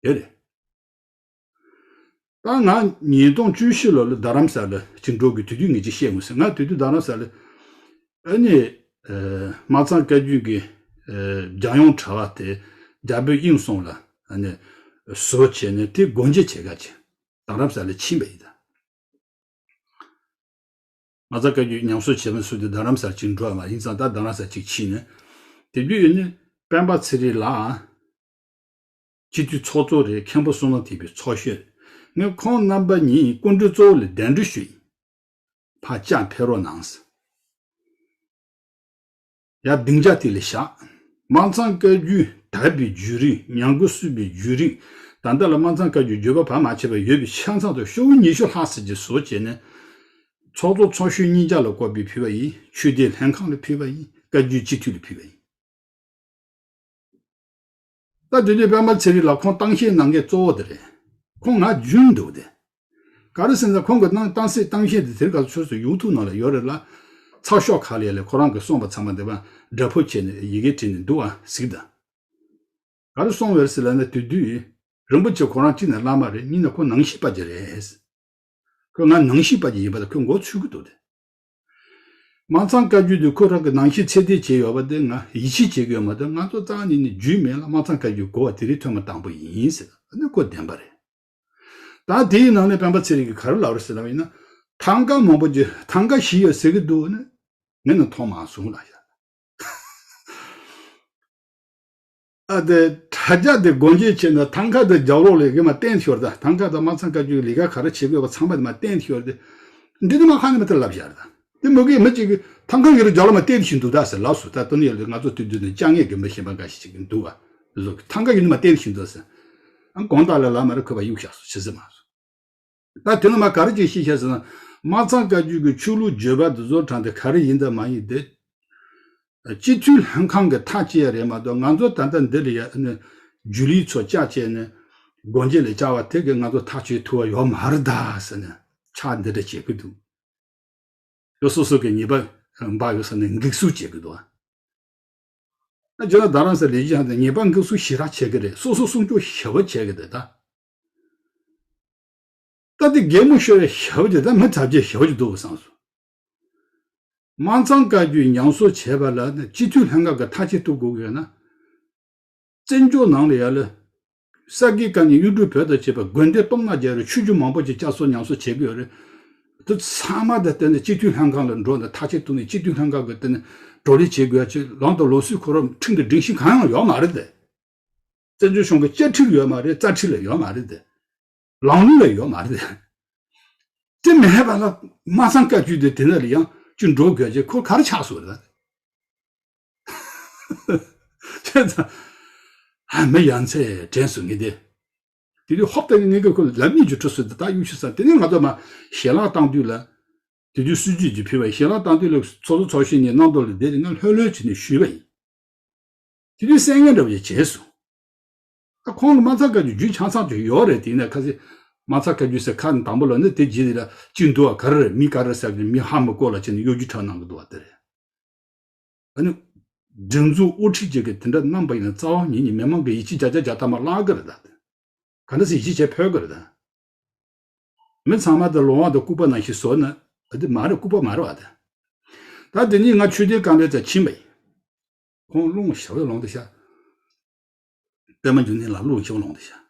དེ་རེད། ད་ང་ཉིས་སྟོང་བཅུ་བཞི་ལོ་ལ་རྡ་རམ་ས་ལ་ཅིག་འགྲོ་དགོས་དུས་དུས་ངས་ཅིག་བཤད་འོང་ཟེར། ང་དུས་དུས་རྡ་རམ་ས་ལ་ཨ་ནི་ཨ་སྨར་ཚང་བཀའ་བརྒྱུད་ཀྱི་ཨ་རྒྱལ་ཡོངས་གྲྭ་པ་དེ་རྒྱལ་པོའི་དབྱིངས་སོང་ལ་ཨ་ནི་བཟོ་བྱས་ནས་དེ་སྒོ་འབྱེད་བྱེད་ག་ཅིག་རྡ་རམ་ས་ལ་ཕྱིན་པ་ཡིན་ད། སྨར་ཚང་བཀའ་བརྒྱུད་ཉམས་གསོ་བྱེད་མི་སུ་དེ་རྡ་རམ་ས་ཅིག་འགྲོ་བ་མ་ཡིན་ཙང་ད་རྡ་རམ་ས་ཅིག་ཕྱིན་ནས་དེ་བརྒྱུད་ཡིན་ནི་སྤེན་པ་ཚེ་རིང་ལགས། སྤྱི་འཐུས་ཚོགས་གཙོ་རེད། མཁན་པོ་བསོད་ནམས་ཐེག་པའི་ཚོགས་གཞོན་རེད། ངས་ཁོང་རྣམ་པ་གཉིས་སྐུ་མགྲོན་གཙོ་བོ་ལ་གདན་འདྲེན་ཞུས་ཡིན། ཕར་བཅར་ཕེབས་རོགས་གནང་ཟེར། ཡར་སྡིངས་ཆ་དེ་ལ་བཞག་སྨར་ཚང་བཀའ་བརྒྱུད་དར་བའི་བརྒྱུད་རིམ། ཉམས་རྒུད་སོང་བའི་བརྒྱུད་རིམ། ད་ལྟ་ལ་སྨར་ཚང་བཀའ་བརྒྱུད་བརྗོད་པ་བར་མ་ཆད་པར་ཡོད་པའི་ཆ་ཚང་དུ་ཤོག་བུ་ཉི་ཤུ་ལྷག་ཙམ་ཅིག་བཟོ་བྱས་ནས། ཚོགས་གཙོ་ཚོགས་གཞོན་གཉིས་ཆ་ལ་བསྐོར་བའི་ཕུལ་བ་ཡིན། ཆོས་སྡེ་ལྷན་ཁང་ལ་ཕུལ་བ་ཡིན། བཀའ་བརྒྱུད་སྤྱི་འཐུས་ལ་ཕུལ་བ་ཡིན། ད་དེ་དུས་སྤེན་པ་ཚེ་རིང་ལགས་ཁོང་གཏམ་བཤད་གནང་མཁན་གཙོ་བོ་དེ་རེད། ཁོང་ང་རྒྱུས་འདུག་སྟེ། ག་རེ་ཟེར་ན་ཁོང་གི་གནང་གཏམ་གསལ་གཏམ་བཤད་དེ་དེར་ག་ཚོད་སུ་ཡུ་ཐུབ་ནང་ལ་ཡོད་རེད་ལ། ཚགས་ཤོག་ཁག་ལ་ཡ་ལས་ཁོ་རང་གིས་གསུངས་པ་ཚང་མ་འདི་པ་སྒྲ་ཕབ་བྱས་ནས་ཡི་གེ་བྲིས་ནས་འདུག་ཨ་གཟིགས་དང་། ག་རེ་གསུངས་པ་རེད་ཟེར་ལབ་ན་དེ་དུས་རིན་པོ་ཆེ་ཁོ་རང་གཅིག་ནས་བླ་མ་རེད། གཉིས་ནས་ཁོ་ནང་ཤེས་པ་ཅིག་རེད། ཁོས་ང་ནང་ཤེས་པ་ཅིག་ཡིན་པ་དང་ཁོས་མགོ་ཚོས་ཀྱི་འདུག་སྟེ། སྨར་ཚང་བཀའ་བརྒྱུད་དུ་ཁོ་རང་གི་ནང་ཤེས་ཚད་ལྡན་བྱས་ཡོད་པ་དེ་ང་ཡིད་ཆེས་བྱེད་ཀྱི་ཡོད་མ་གཏོགས་ང་ཚོ་རྩ་ནས་ནི་རྒྱུས་མེད་ལ་སྨར་ཚང་བཀའ་བརྒྱུད་གོ་བ་དེ་རིང་ཐོན་པ་དང་པོ་ཡིན་ཟེར། ཨ་ནི་ཁོ་བདེན་པ་རེད། ད་དེའི་ནང་ནས་སྤེན་པ་ཚེ་རིང་གིས་ག་རེ་ལབ་རེད་ཟེར་ལབ་ཡིན་ན། ཐང་ག་མང་པོ་ཅིག་ཐང་ག་བཞི་ཡོད་ཟེར་གི་འདུག་ནི་ངས་ནི་མཐོང་མ་སོང་ལ་ཡ། ཨ་དེ་དྲ་རྒྱ་དེ་སྒོ་འབྱེད་བྱས་ན་ཐང་ཀ་དེ་རྒྱབ་ལོགས་ལས་ཀྱི་མ་བསྟན་ཤོར། ད་ཐང་ཀ་དང་སྨར་ཚང་བཀའ་བརྒྱུད་ལས་ཀ་ག་རེ་བྱེད་དགོས་པ་ཚང་མ་དེ་མ་བསྟན་ཤོར་ཏེ། འདི་ནི་མ་ཧ་ནི་མ་ཐེ་ལབ་བཞག་རེད། ད་དེ་མོ་གིས་མི་གཅིག་གིས་ཐང་ཀ་ཡོད་རྒྱབ་ལོགས་མ་བསྟན་བཞིན་འདུག་ད་ཟེར་ལབ་སོང་། ད་དོན་ཡོད་ལ་ང་ཚོ་དུས་དུས་ནས་ཅང་ངེས་ཀྱི་མི་ཤེས་པ་འགའ་ཞིག་ཅིག་འདུག་བ། ཟོ་ཐང་ཀ་ཡོད་ནི་མ་བསྟན་བཞིན་འདུག་ཟེར། ཨང་དགོངས་དག་ལ་ལ་མ་རེ་ཁོས་པ་གཡུག་བཞག་སོང་། ཕྱི་ཟེར་མ་སོང་། ད་དེ་ལ་མ་ག་རེ་ཅིག་ཤེས་བྱ་ཟེར་ན། སྨར་ཚང་བཀའ་བརྒྱུད་ཀྱི་ཆོས་ལུགས་བརྗོད་པ་འདི་ཚོ་དྲངས་ཏེ་ག་རེ་ཡིན་དང་མ་ཡིན་དེ། སྤྱི་འཐུས་ལྷན་ཁང་གི་ཐག་བཅད་ཡ་རེད་མ་གཏོགས་ང་ཚོ་ད་ལྟ་འདི་ལ་ཡ་ནི་རྒྱུན་ལས་ཚོ་བཅར་བྱས་ནས་སྒོ་འབྱེད་ལ་བཅར་བ་དེ་གིས་ང་ཚོ་ཐག་གཅོད་ཐུབ་པ་ཡོད་མ་རེད་ད་ཟེར་ནས་ཕྱག་འདི་འདྲ་བྱེད་ཀྱི་འདུག་ཡོད་སོ་སོ་གི་ཉེས་པ་འབག་ཡོད་ཟེར་ནས་འགེབས་སྲུང་བྱེད་ཀྱི་འདུག་ཨ་ཇོ་ན་རྡ་རམ་ས་ལས་ཀྱི་ཧ་ད་ཉེས་པ་འགེབས་སྲུང་ཞེ་དྲག་བྱེད་ཀྱི་རེད། སོ་སོ་སྲུང་སྐྱོབ་ཞེ་པོ་བྱེད་ཀྱི་རེད་ད། ད་དེ་གད་མོ་ཤོར་བའི་ཞབས་ཀྱི་ད་མི་ཐབས་ཇེ་ཞབས་ཀྱི་འདུག་བསམ་སོང་། སྨར་ཚང་བཀའ་བརྒྱུད་ཉམས་གསོ་བྱས་པ་ལ་ནི་སྤྱི་འཐུས་ལྷན་ཁང་གི་ཐག་གཅོད་གཏུག་དགོས་ཀྱི་ཡོད་ན། བཙན་བྱོལ་ནང་ལ་ཡ་ལ། ས་དགེ་བཀའ་རྙིང་གཡུང་དྲུང་བོན་དང་བཅས་པ་དགོན་སྡེ་སྟོང་ལྔ་བརྒྱ་རེ་ཆོས་བརྒྱུད་མང་པོ་ཅིག་བསྐྱར་གསོ་ཉམས་གསོ་བྱེད་ཀྱི་ཡོད་རེད། དེ་ཚང་མ་དང་བསྟུན་ནས་སྤྱི་འཐུས་ལྷན་ཁང་ལ་འགྲོ་ནས་ཐག་གཅོད་གཏུག་ནས་སྤྱི་འཐུས་ལྷན་ཁང་གི་སྟེང་ནས་བགྲོ་གླེང་བྱེད་དགོས་ཡ་ཅིག་ལམ་དང་ལུགས་སྲོལ་ཁོ་རང་ཁྲིམས་དང་སྒྲིག་གཞི་གང་ཡང་ཡོད་མ་རེད་དེ། བཙན་བྱོལ་གཞུང་གི་བཅའ་ཁྲིམས་ཡོད་མ་རེད། རྩ་ཁྲིམས་ལ་ཡོད་མ་རེད་དེ། ལམ་ལུགས་ལ་ཡོད་མ་རེད་དེ། དེ་མེད་པ་ལ་སྨར་ཚང་བཀའ་བརྒྱུད་དེ་དེ་ན་ལ་ཡང་ཅིག་འགྲོ་དགོས་ཀྱི་ཁོ་ག་རེ་ཆགས་སོང་རེད། ཁྱེད་ཚང་ཨ་མི་ཡ་མཚན་དྲན་སོང་ངས་དེ། དེ་དུས་ཧོབ་སྟེ་ངས་ཀྱི་ཁོ་ལབ་ཉེས་ཀྱི་གྲུ་སོ་དེ་ད་གཡུག་ཤི་ས་དེ་ནས་ང་ཚོ་མ་ཞལ་ལག་བཏང་དུས་ལ། དེ་དུས་སྲིད་ཇུས་ཀྱི་ཕུལ་བ་ཞལ་ལག་བཏང་དུས་ལ་ཚོགས་གཙོ་ཚོགས་གཞོན་གཉིས་གནམ་ཐོག་ལ་བསྡད་དེ་ང་ལྷོད་ལྷོད་བྱས་ནས་ཞུས་པ་ཡིན། དེ་དུས་གསལ་ངན་འདྲ་བོ་ཞིག་བྱས་སོང་། ད་ཁོང་གི་སྨར་ཚང་བཀའ་བརྒྱུད་རྒྱུས་ཆ་ཚང་ཅིག་ཡོད་རེད། དེ་ཡིན་ན་ཁ་སང་སྨར་ཚང་བཀའ་བརྒྱུད་ཟེར་ཁ་དང་པོ་ལ་ནི་དེ་རྗེས་དེ་ལ་གཅིག་འདུག་བ། ག་རེ་རེད། མི་ག་རེ་ཟེར་གི་མི་ཧ་མི་གོ་ལ་བྱས་ནས་གཡོ་སྒྱུ་འཁྲབ་གནང་གི་འདུག་བ་དེ་རེད། ཨ་ནི། སྒྲིག་འཛུགས་དབུ་ཁྲིད་ཅིག་གིས་དེ་འདྲ་གནང་པ་ཡིན་ན་རྩ་བ་ཉིད་ནས་མི་མང་གི་ཡིད་ཆེས་བརྒྱ་ཆ་བརྒྱ་ཐམ་པ་བརླག་གི་རེད་ད། ག་འདྲ་སེ་ཡིད་ཆེས་བྱེད་ཕོད་གི་རེད་ད། མི་ཚང་མ་དེ་ལོང་བ་དང་ལྐུགས་པ་ནང་བཞིན་བཟོས་ན་ཨ་དེ་མ་རེད། ལྐུགས་པ་མ་རེད་བ་དེ། ད་དེ་ནས་ང་ཆོས་སྡེ་བཀའ་འགྲོའི་རྩར་ཕྱིན་པ་ཡིན། ཁོང་རླུང་ཞེ་པོ་ལངས་འདུག་ཤག་པད་མ་འབྱུང་གནས་ལགས་རླུང་ཞེ་པོ་ལངས་འདུག་ཤག་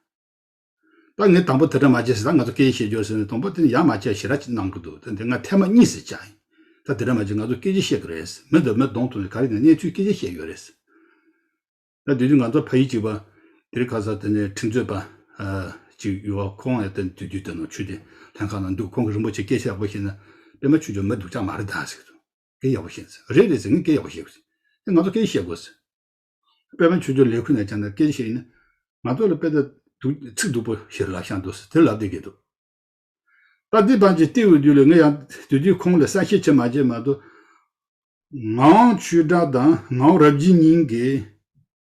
ད་ངས་དང་པོ་དེ་འདྲ་མ་བྱེད་ཟེར། ད་ང་ཚོ་སྐད་ཆ་བཤད་རྒྱུ་ཟེར་ནས་དང་པོ་དེ་ནས་ཡར་མ་བྱས་ཞེ་དྲག་ཅིག་གནང་གི་འདུག་དེ་འདི་ང་ཐེངས་མ་གཉིས་ཟེར་བྱ་ཡིན། ད་དེ་འདྲ་མ་བྱེད། ང་ཚོ་སྐད་ཆ་བཤད་ཀྱི་རེད། མི་འདི་མི་གདོང་ཐུག་ནས་ག་རེ་ཡིན་ན་གནས་ཚུལ་སྐད་ཆ་བཤད་ཡོད་རེད། ད་དེ་དུས་ང་ཚོ་ཕ་ཡུལ་གཅིག་པ་དེ་རིང་ཁ་སང་དེ་ནས་ཁྲིམས་རྩོད་པ་ཨ་གཅིག་ཡོད་པ། ཁོང་ཡང་དེ་དུས་དུས་དེ་ནང་ཆོས་སྡེ་ལྷན་ཁང་ནང་འདུག་ཁོང་གིས་རིན་པོ་ཆེ་སྐད་ཆ་ཡག་པོ་བཤད་ན་པད་མ་ཆོས་འབྱོར་མི་སྡུག་ཅག་མ་རེད་ད་ཟེར་གི་འདུག་སྐད་ཡག་པོ་བཤད་ཟེར། རེད་རེད་ཟེར། ངས་སྐད་ཡག་པོ་བཤད་དགོས་ཟེར། དེ་ང་ཚོ་སྐད་བཤད་དགོས་ཟེར། པད་མ་ཆོས་འབྱོར་ལས་ཁུངས་ནས་ཀྱང་ན་སྐད་བཤད་ཡིན་ན་ང་ཚོ་ལ་དཔེ་ད་སྡུག་ཚིག་སྡུག་པོ་ཞིག་ལབ་ཤག་འདུག་ཟེར། དེ་ལབ་བསྡད་ཀྱི་འདུག་ད་འདི་བར་གྱི་ལྟེ་བའི་དུས་ལ་ངས་ཡང་དེ་དུས་ཁོང་ལ་གསལ་བཤད་བྱེད་མ་བྱེད་མ་གཏོགས། ངག་དབང་ཆོས་གྲགས་དང་ངག་དབང་རབ་རྒྱས་གཉིས་ཀྱིས་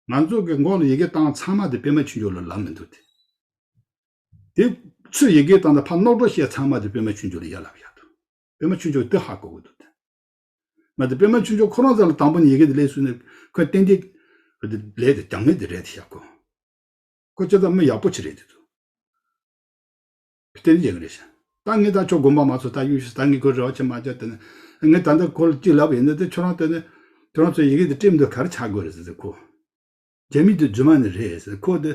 ང་ཚོ་གི་མགོ་ལ་ཡི་གེ་བཏང་ཚང་མ་དེ་པད་མ་ཆོས་འབྱོར་ལ་ལབ་མི་འདུག་སྟེ། དེ་ཚོས་ཡི་གེ་བཏང་ནས་ཕར་རྣོ་སྒྲོག་བཤད་ཚང་མ་དེ་པད་མ་ཆོས་འབྱོར་ལ་ཡར་ལབ་ཡག་འདུག་པད་མ་ཆོས་འབྱོར་དེ་ཧ་གོ་གི་འདུག་དེ། མ་དེ་པད་མ་ཆོས་འབྱོར་ཁོ་རང་རྩ་ལ་དང་པོ་ནས་ཡི་གེ་དེ་ལས་སུ་ནས་ཁོས་ཏན་ཏན་དེ་ལས་དེ་རྒྱང་ངེས་དེ་རེད་དེ་བཞག་གོ། ཁོ་ཅི་ཙམ་མི་ཡག་པོ་ཅིག་རེད་དེ་འདུག་ཏན་ཏན་ཡག་རེད་ཤག་ད་ངས་ད་ཁྱོད་དགོངས་པ་མ་ཚོམ། ད་གཡུག་ཤོག་ད་ངས་ཁོ་རེ་བ་ཆེ་མ་བྱ། དེ་ནས་ངས་ད་ལྟ་ཁོ་ལ་ཅིག་ལབ་ཡིན་ན། དེ་ཁྱོད་རང་དེ་ནས་ཁྱོད་རང་ཚོས་ཡི་གེ་དེ་སྤྲད་མི་འདུག་ག་རེ་ཆགས་དགོས་རེད་ཟེར་ཏེ། ཁོ་རྒྱ་མི་དེ་རྫུན་མ་ནི་རེད་ཟེར། ཁོ་དེ་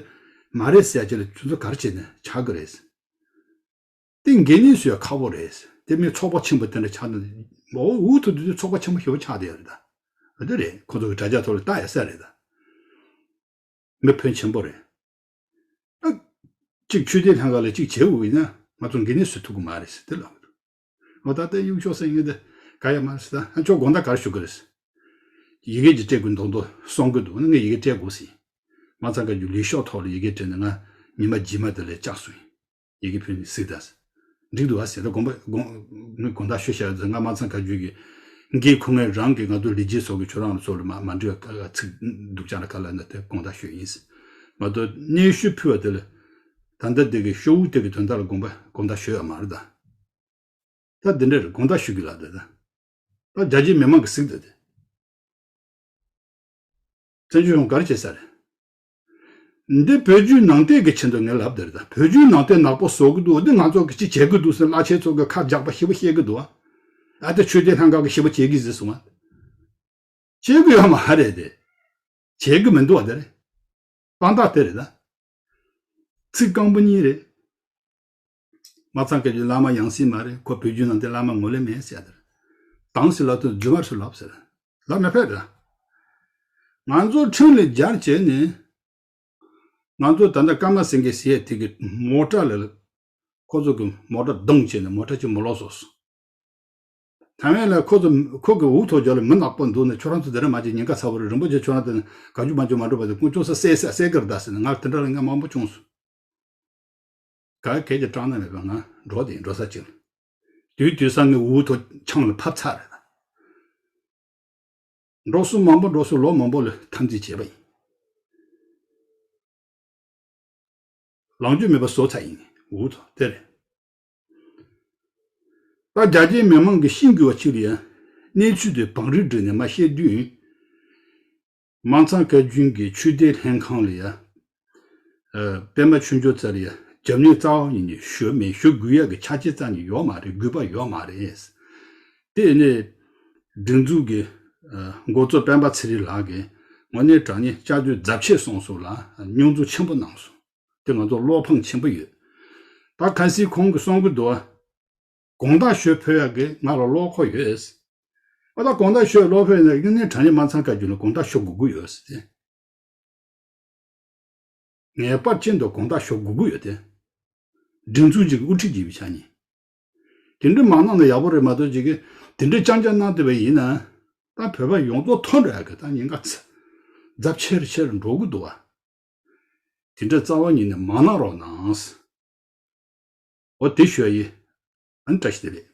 མ་རེད་ཟེར་ཡ་ཅིག་ལ་ཁྱོད་ཚོ་ག་རེ་བྱས་ནས་ཆགས་དགོས་རེད་ཟེར། དེ་འགན་ནི་སུས་ཁག་པོ་རེད་ཟེར། དེ་མི་ཚོགས་པ་ཆེན་པོ་དེ་འདྲ་ཆགས་ན། འོ་འུ་ཐུག་དུས་དེ་ཚོགས་པ་ཆེན་པོ་ཞེ་པོ་ཆགས་བསྡད་ཡོད་རེད་ད། འོ་དེ་རེད། ཁོ་ཚོ་གི་དྲ་རྒྱ་ཐོག་ལ་ལྟ་ཡ་ས་རེད་ད། མི་ཕོན་ཆེན་པོ་རེད། ཨ། གཅིག་ཆོས་དད་ལྷན་ཁང་ལ་གཅིག་བྱེད་འོས་ཡིན་ན་ང་ཚོ་འགན་ནི་སུས་ཐུག་གི་མ་རེད་ཟེར་དེ་ལབ་འདུག་འོ་ད་ལྟ་གཡུག་ཤོག་ཟེར་ངས་དེ་ག་ཡ་མ་རེད་ཟེར། ད་ཨ་ཁྱོད་དགོངས་དག་ག་རེ་ཞུ་གི་རེད་ཟེར། ཡི་གེ་ཅིག་སྤྲད་དགོས་མདོག་མདོག་གསུང་གི་འདུག་ཨ་ནི་ངས་ཡི་གེ་སྤྲད་དགོས་ཟེར། མ་ཚང་བཀའ་བརྒྱུད་ལས་ཤོག་ཐོག་ལ་ཡི་གེ་སྤྲད་ནས་ང་ཉི་མ་རྗེས་མ་དེ་ལ་བཅར་སོང་། ཡི་གེ་ཕུལ་ནས་གཟིགས་དང་། འགྲིག་འདུག་ཨ་ཟེར། ད་དགོངས་པ་དགོངས་ངས་དགོངས་དག་ཞུ་བྱ་ཟེར། ང་མ་ཚང་བཀའ་བརྒྱུད་ཀྱི་འགན་ཁུར་མཁན་རང་གིས་ང་ཚོ་ལས་བྱེད་ཚོ་གིས་ཁྱོད་རང་ཚོ་ལ་མ་མ་འགྲིག་པ་ཚིག་སྡུག་ཅག་ལ་ག་ལབ་ན་དེ་དགོངས་དག་ཞུ་ཡིན་ཟེར། མ་གཏོགས་སྙན་ཞུ་ཕུལ་བ་དེ་ལ་ད་ལྟ་དེ་གི་ཤོག་བུ་དེ་གི་དོན་དག་ལ་དགོངས་པ་དགོངས་དག་ཞུ་ཡ་མ་རེད་ད། ད་འདི་འདྲ་རེད། དགོངས་དག་ཞུ་གི་ལ་དེ་ད། ད་རྒྱ་ཆེའི་མི་མང་གིས་གཟིགས་དེ་དེ། བཙན་བྱོལ་གཞུང་ག་རེ་བྱེད་ས་རེད། འདི་བོད་བརྒྱུད་ནང་བསྟན་གྱི་ཆེད་དུ་ངས་ལབ་དེ་རེད་ད། བོད་བརྒྱུད་ནང་བསྟན་ནག་པོ་བཟོ་གི་འདུག་འདི་ང་ཚོ་གི་ཅི་བྱེད་གི་འདུག་ཟེར་བླ་ཆེན་ཚོ་གི་ཁ་རྒྱག་པ་ཞེ་པོ་བཤད་གི་འདུག་ཨ་ད་ཆོས་དད་ལྷན་ཁང་གི་ཞེ་པོ་བྱེད་གི་ཟེར་སོང་ཨ། བྱེད་གི་ཡོད་མ་རེད་དེ། བྱེད་གི་མི་འདུག་ཨ་དེ་རེད། དཔང་རྟགས་དེ་རེད་ད། ཚིག་རྐང་པ་གཉིས་རེད། མ་ཚང་བཀའ་བརྒྱུད་བླ་མ་ཡང་སྲིད་མ་རེད། ཁོ་བོད་བརྒྱུད་ནང་བསྟན་བླ་མ་ངོས་ལེན་མེད་ཟེར་ཡ་དེ་རེད། དང་སྲིད་ལ་དོན་རྫུན་མ་སུ་ལབ་ཟེར། ལབ་མེད་ཕེབས་རེད། ང་ཚོ་ཁྲིམས་ལ་སྦྱར་བྱས་ནས། ང་ཚོ་ད་ལྟ་ཀརྨ་སེང་གེ་ཟེར་ཡས་དེ་གི་མོ་ཊ་ལ། ཁོ་ཚོ་གི་མོ་ཊ་རྡུང་བྱས་ནས་མོ་ཊ་ཅིག་མ་ལོག་སོང་། ཐ་མའི་ལ་ཁོ་ཚོ་ཁོ་གི་འུ་ཐུག་རྒྱབ་ལ་མི་ནག་པོ་འདུག་ནས་ཁྱོད་རང་ཚོ་དེ་འདྲ་མ་བྱེད། ཉེན་ཁ་ཚ་པོ་རེད། རིན་པོ་ཆེ་ཁྱོད་རང་དེ་ནས་ག་རྒྱུ་མ་རྒྱུ་མ་འགྲོ་བ་དེ་ཁོང་ཁྱོད་ས་སད་སད་སད་གི་རེད་ད་ཟེར་ནས་ང་དེ་འདྲ་ལ་ང་མང་པོ་བྱུང་སོང་། ག་གེ་ཀྱི་སྐྲག་སྣང་མེད་པ་ང་འགྲོ་དེ་འགྲོ་ས་ཅིག་ལ། དུས་དུས་སང་ངའི་འུ་ཐུག་ཆང་ལ་ཕབ་ཚར་རེད། འགྲོ་སོང་མང་པོ་འགྲོ་སོང་ལོ་མང་པོ་ལ་འཐབ་འཛིང་བྱས་པ་ཡིན། ལངས་རྒྱུ་མེད་པ་བཟོ་ཚར་ཡིན། འུ་ཐུག་དེ་རེད། ད་རྒྱ་ཆེའི་མི་མང་གིས་ཤེས་དགོས་པ་ཅིག་ལ་ཡ། གནས་ཚུལ་དེ་བང་རིམ་བསྒྲིགས་ནས་མར་བཤད་དུས། མ་ཚང་བཀའ་བརྒྱུད་ཀྱི་ཆོས་དད་ལྷན་ཁང་ལ་ཡ། ཨ། པད་མ་ཆོས་འབྱོར་རྩ་ལ་ཡ། རྒྱབ་གཉེར་རྩ་བ་ཉིད་ནས་ཞུ་མེད། ཞུ་དགོས་ཡ་གི་ཆ་རྐྱེན་རྩ་ནས་ཡོད་མ་རེད། དགོས་པ་ཡོད་མ་རེད། དེ་ནས་སྒྲིག་འཛུགས་ཀྱི། ཨ། འགོ་གཙོ་སྤེན་པ་ཚེ་རིང་ལགས་ཀྱིས་དངོས་གནས་དྲང་གནས་བཅའ་སྡོད་རྫབ་ཆེ་གསུངས་སོང་ལ་བསྙོན་འཛུགས་ཆེན་པོ་གནང་སོང་། དེ་ང་ཚོ་བློ་ཕམ་ཆེན་པོ་ཡོད། ད་ཁ་སང་ཁོང་གིས་གསུང་གི་འདུག་བ། དགོངས་དག་ཞུ་ཕོད་ཡག་གི་ང་ལ་བློ་ཁོག་ཡོད། ཨ་ད་དགོངས་དག་ཞུ་བློ་ཕོད་ཡོད་ན་དངོས་གནས་དྲང་གནས་མ་ཚང་བཀའ་བརྒྱུད་ལ་དགོངས་དག་ཞུ་དགོས་ཀྱི་ཡོད་ཟེར་ཏེ། ངེས་པར་ཅན་དུ་དགོངས་དག་ཞུ་དགོས་ཀྱི་ཡོད་དེ། སྒྲིག་འཛུགས་ཅིག་གི་དབུ་ཁྲིད་བྱེད་པའི་ཆ་ནས། དེ་འདྲ་མ་གནང་ན་ཡག་པོ་རེད་མ་གཏོགས་ཅིག་གིས་དེ་འདྲ་རྐྱང་རྐྱང་གནང་བསྡད་པ་ཡིན་ན། ད་བོད་པ་ཡོངས་རྫོགས་མཐོང་འགྲོ་ཡག་གི་ད་ཉེན་ཁ་ཚ། རྫབ་ཆེ་རུ་ཆེ་རུ་འགྲོ་གི་འདུག་བ། དེ་འདྲ་རྩ་བ་ཉིད་ནས་མ་གནང་རོགས་གནང་། འོ་དེ་ཞུ་ཡ་ཡིན། ཨ་ནི་བཀྲ་ཤིས་བདེ་ལེགས།